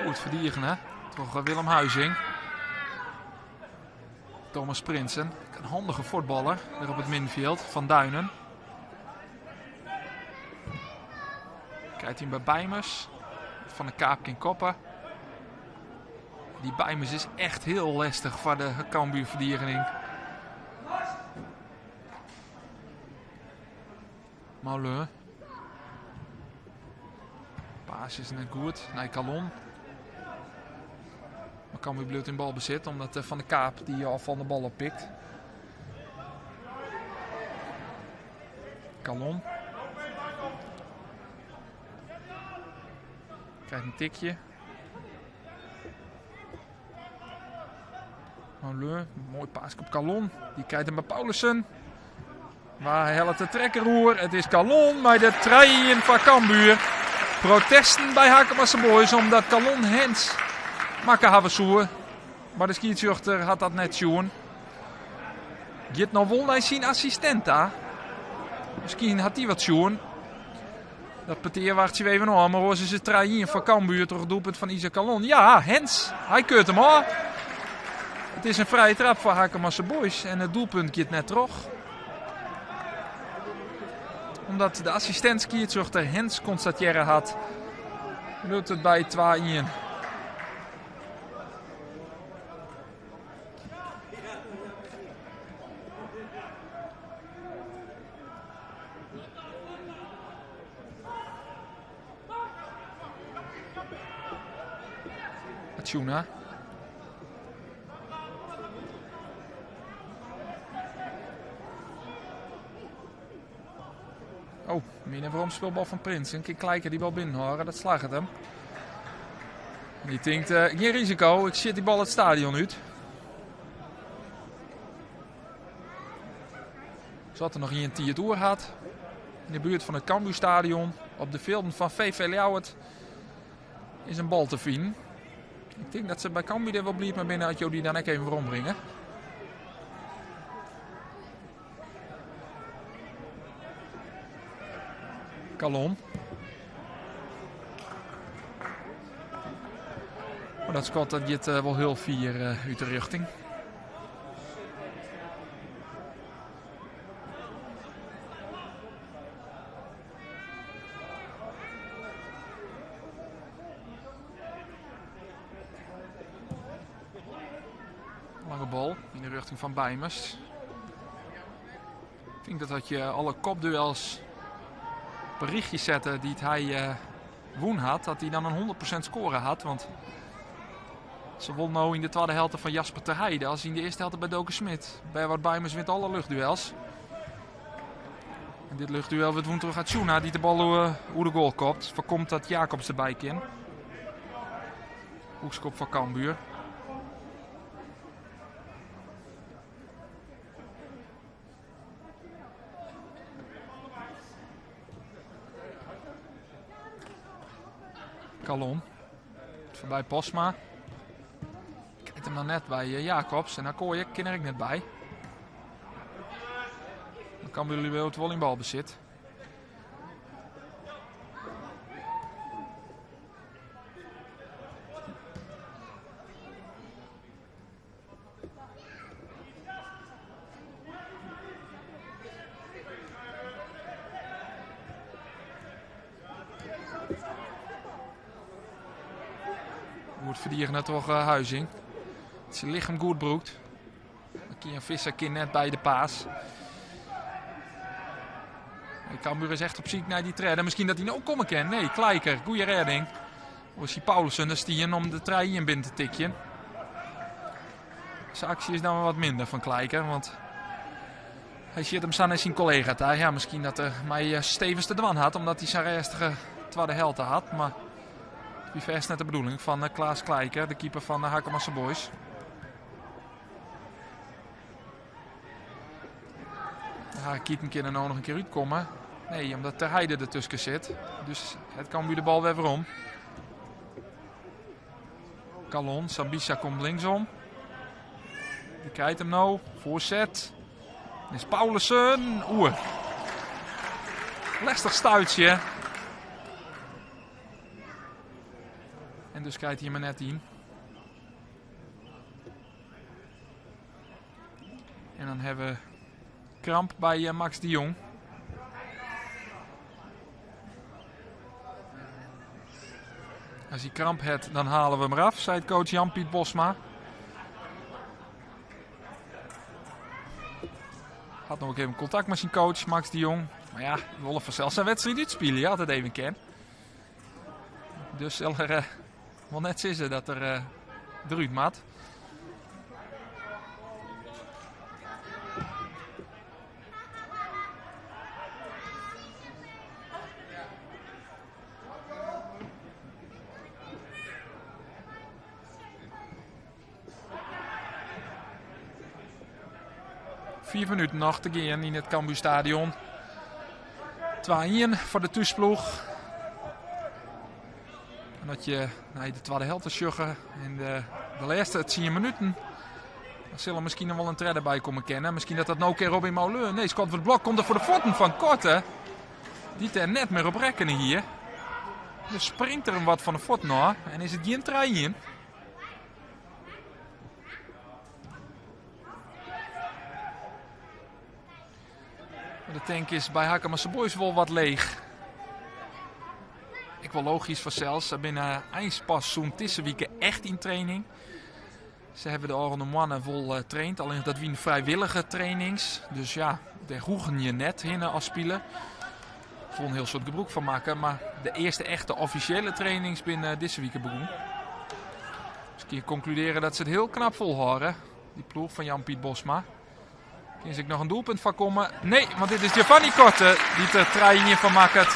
Goed ferdigene troch eh, Willem Huizing. Thomas Prinsen, in handige fuotballer der op it middenfjild van Duinen. Krijt him by Bijmers. Van de Kaap kin koppe. Dy Bijmers is echt hiel lestich foar de Cambuur-ferdigening. Maulun. Paas is net goed nei Kalon. Maar Cambuur bliuwt yn balbesit omdat eh, Van de Kaap dy ôffallende bal oppikt. Kalon. Krijgt in tikje. Maulun, moai paaske op Kalon. Dy krijt him by Paulussen. Mar hy hellet de trekker oer. It is Kalon mei de 3-1 foar Cambuur. Protesten by Harkemase Boys omdat Kallon hands makke hawwe soe. Mar de skiedsrjochter hat dat net sjoen. Giet no wol nei syn assistint ta. Miskien hat dy wat sjoen. Dat petear wachtsje we even ôf, mar oars is it 3-1 foar Cambuur troch it doelpunt fan Isaac Kallon. Ja, hands. Hy keurt him ôf. It is in frije trap foar Harkemase Boys en it doelpunt giet net troch. Omdat de assistint skiedsrjochter hands konstatearre hat, bliuwt it by 2-1. Tuna. Oh, minne weromspylbal fan Prins. In kear Kleiker dy bal binnenhâlde, dat slagget him. Dy tinkt, uh, gjin risiko, ik sjit dy bal it stadion út. Sa't der noch ien tiid oer hat. Yn de buert fan it Cambuurstadion, op de fjilden fan VV Ljouwert, is in bal te finen. Ik tink dat se by Cambuur der wol bliid mei binne as jo dy dan ek even werombringe. Kallon. Maar dat skot dat giet eh, wol hiel fier eh, út de rjochting. Lange bal yn de rjochting fan Beimers. Ik tink dat as je alle kopduels op in rychje sette dy't hy uh, wûn hat, dat hy dan in 100% skoare hat. Want sawol no yn de twadde helte fan Jasper ter Heide as yn de earste helte by Doke Schmidt. Bernward Beimers wint alle luchtduels. En dit luchtduel wurdt wûn troch Atsjuna, dy't de bal oer de goal kopt. Foarkomt dat Jacobs derby kin. Hoekskop foar Cambuur. Kallon. Foarby Postma. Krijt him dan net by eh, Jacobs. En Akooije kin der ek net by. Dan Cambuur bliuwt wol yn balbesit. Goed ferdigene troch eh, Huizing. Syn lichem goed brûkt. Kian Visser kin net by de paas. Cambuur is echt op syk nei dy tredde. Miskien dat hy no komme kin. Nee, Kleiker, goede rêding. Of is Paulussen der stien om de 3-1 binnen te tikjen. Zijn actie is dan wel wat minder van Kleiker, want hy sjit him sa nei syn kollega ta. Ja, miskien dat er mei eh, Stevens te dwaan hat, omdat hy sa'n rêstige twadde helte hat. Mar wie fêst net de bedoeling fan eh, Klaas Kleiker, de keeper fan de Harkemase Boys. De Harekieten kinne no noch in kear útkomme. Nee, omdat Ter Heide dertusken sit. Dus it Cambuur de bal wer werom. Kallon, Sambissa komt linksom. Die krijt him no. Voorzet. Is Paulussen. Oer. Lestich stuitsje. En dus krijt hy him er net yn. En dan hawwe we kramp by eh, Max de Jong. As hy kramp hat, dan hale we him eraf, seit coach Jan-Piet Bosma. Hat noch even kontakt mei syn coach Max de Jong. Mar ja, wy wolle fansels sa'n wedstriid útspylje, as it even kin. Dus sil er uh, wol net sizze dat er uh, derút moat. Fiif minuten noch te gean yn it Cambuurstadion. 2-1 foar de thúsploech. En as je nei de twadde helte sjogge en de, de lêste 10 minuten, dan sil der miskien noch wol in tredde by komme kinne. Miskien dat dat no kear Robin Maulun. Nee, skot foar de blok komt er foar de fuotten fan Korte. Dy't dêr net mear op rekkene hie. Dus springt er him wat fan de fuotten ôf en is it gjin 3-1. De tank is by Harkemase Boys wol wat leech. Ek wol logysk fansels. Se binne eins pas sûnt dizze wike echt yn training. Se hawwe de ôfrûne moanne wol eh, traind, allinnich dat wiene frijwillige trainings. Dus ja, dêr hoegen je net hinne as spiler. Wol in hiel soad gebrûk fan makke, mar de earste echte offisjele trainings binne dizze wike begûn. Dus kin je konkludearje dat se it hiel knap folhâlde, dy ploech fan Jan-Piet Bosma. Kin se ek noch in doelpunt foarkomme? Nee, want dit is Giovanni Korte dy't der 3-1 fan makket.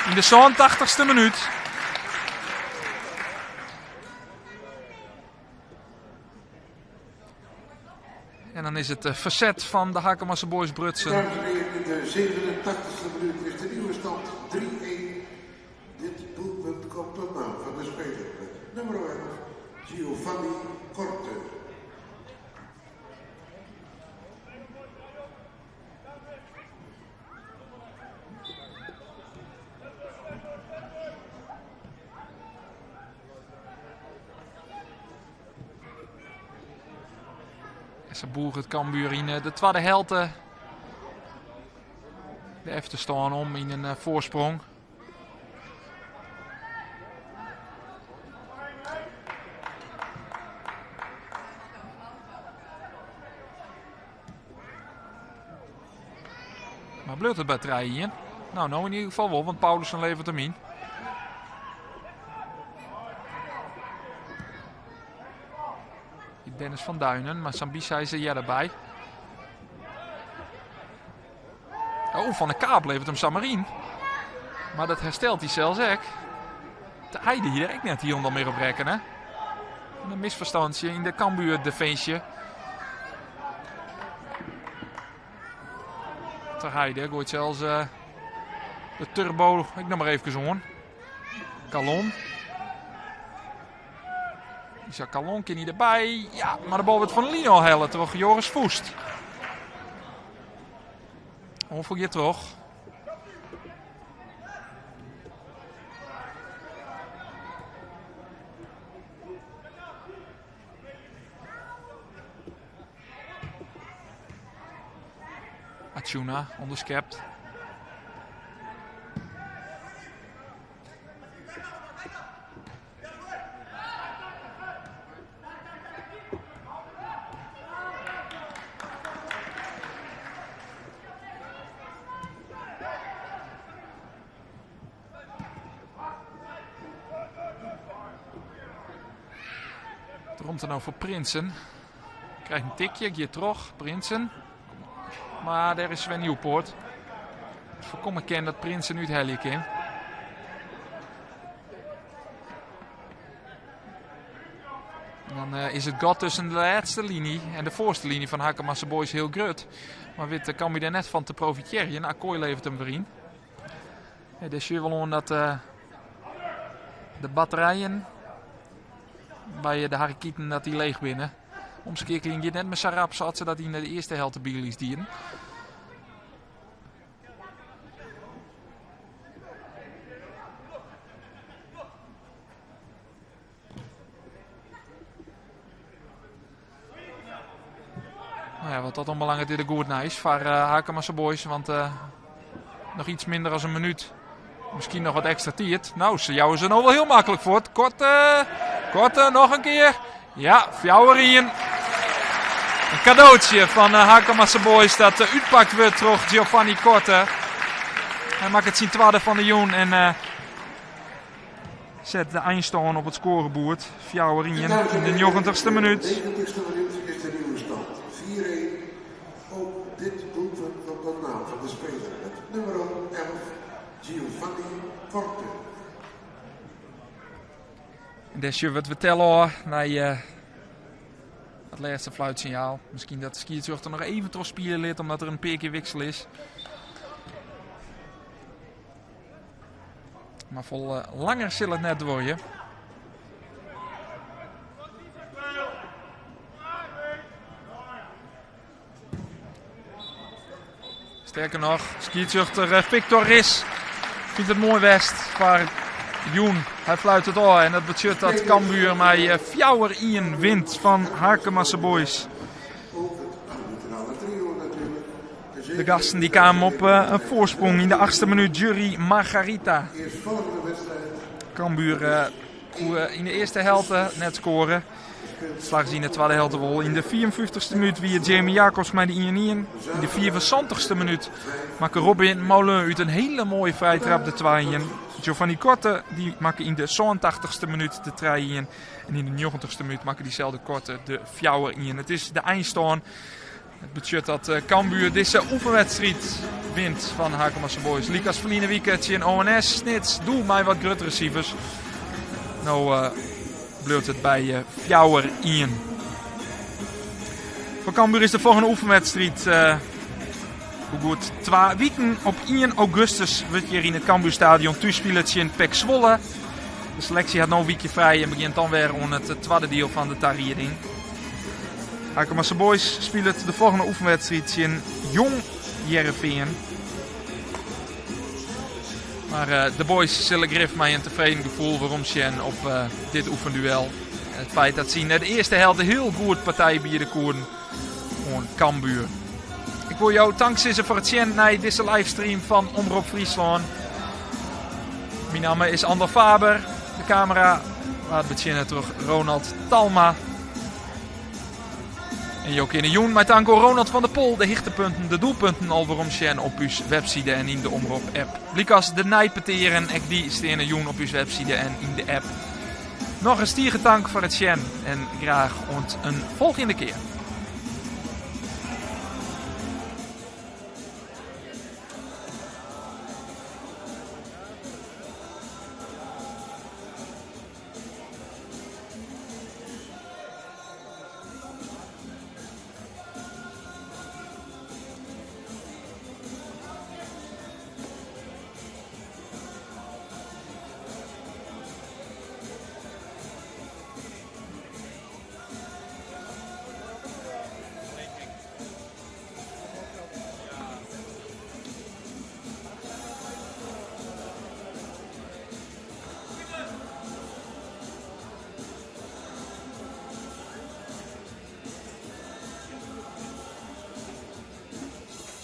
Yn de 87ste minút. En dan is it ferset fan de Harkemase Boys brutsen. Dames en heren, in de 87ste minuut is de nieuwe stand 3-1. Dit doelpunt komt op naam van de speler met nummer 11, Giovanni Korte. En sa bûget Cambuur yn de twadde helte de efterstân om yn in foarsprong. Maar bliuwt it by 3-1? Nou, no yn ieder gefal wol, want Paulussen leveret him yn. Dennis van Duinen, mar Sambissa is der earder by. Oh, Van der Kaap leveret him samar yn. Mar dat herstelt hy sels ek. Ter Heide hie der ek net hielendal mear op rekkene. In misferstantsje yn de Cambuur definsje. Ter Heide goait sels eh, de turbo ek noch mar efkes oan. Kallon. Isa Kallon kin hy derby. Ja, mar de bal wurdt fan de line ôfhelle troch Joris Voest. Oanfal giet troch. Achuna ûnderskept. Romte no foar Prinsen. Krijgt in tikje, giet troch. Prinsen. Mar dêr is Sven Nieuwpoort. Foarkomme kin dat Prinsen úthelje kin. En dan eh, is it gat tusken de lêste liny en de foarste liny fan Harkemase Boys hiel grut. Mar wit Cambuur dêr net fan te profitearjen. Akoy leveret him wer yn. Ja, dêr sjogge we wol oan dat eh, de batterijen by de Harrekieten dat dy leech binne. Omskeakeling giet net mear sa rap sa't se dat yn de earste helte bygelyks dienen. Nou ja, wat dat oanbelanget is it goed nijs foar uh, Harkemase Boys. Want uh, noch iets minder as in minút. Miskien noch wat ekstra tiid. Nou, se jouwe se no wol hiel maklik fuort. Korte, Korte, noch in kear. Ja, 4-1. In kadootsje fan uh, Harkemase Boys dat uh, útpakt wurdt troch Giovanni Korte. Hy makket syn twadde fan de jûn en uh, set de einstân op it skoareboerd. 4-1 yn de 90ste minút. De 90ste minuut is de nieuwe stand 4-1. Ook dit doelpunt komt op naam van de speler met nummer 11, Giovanni Korte. En dêr sjogge we it wer tellen ôf nei uh, it lêste fluitsinjaal. Miskien dat de skiedsrjochter noch even trochspylje lit omdat der in pear kear wiksel is. Mar folle langer sil it net duorje. Sterker noch, skiedsrjochter eh, Victor Ris fynt it moai west foar jûn. Hy fluit it ôf en dat betsjut dat Cambuur mei eh, 4-1 wint fan Harkemase Boys. De gasten die kamen op eh, in foarsprong yn de achtste minút. Jury Margarita. Cambuur koe yn de earste helte net skoare. Slagge se yn de twadde helte wol. Yn de 54ste minút wie it Jamie Jacobs mei de 1-1. Yn de 75ste minút makke Robin Maulun út in hiele moaie frijtrap de 2-1. Giovanni Korte die makke yn de 87ste minút de 3-1. En yn de 90ste minút makke dyselde Korte de 4-1. It is de einstân. It betsjut dat eh, Cambuur dizze oefenwedstriid wint fan Harkemase Boys. Lykas ferline wike tsjin ONS Snits, doe mei wat gruttere sifers. No uh, bliuwt it by uh, 4-1. Foar Cambuur is de folgjende oefenwedstriid uh, oer goed twa wiken. Op 1 augustus wurdt hjir yn it Cambuurstadion thús spile tsjin PEC Zwolle. De seleksje hat no in wykje frij en begjint dan wer oan it twadde diel fan de tarieding. Harkemase Boys spilet de folgjende oefenwedstriid tsjin Jong Hearrenfean. Mar eh, de Boys sille grif mei in tefreden gefoel werom sjen op eh, dit oefenduel. It feit dat sy yn de earste helte hiel goed partij biede koenen oan Cambuur. Ik wol jo tank sizze foar it sjen nei dizze livestream fan Omrop Fryslân. Myn namme is Andor Faber. De kamera waard betsjinne troch Ronald Talma. En jo kinne jûn mei tank oan Ronald van der Pol de hichtepunten, de doelpunten al werom sjen op ús webside en yn de Omrop app. Lykas de neipetearen, ek dy steane jûn op ús webside en yn de app. Nochris tige tank foar it sjen en graach oant in folgjende kear.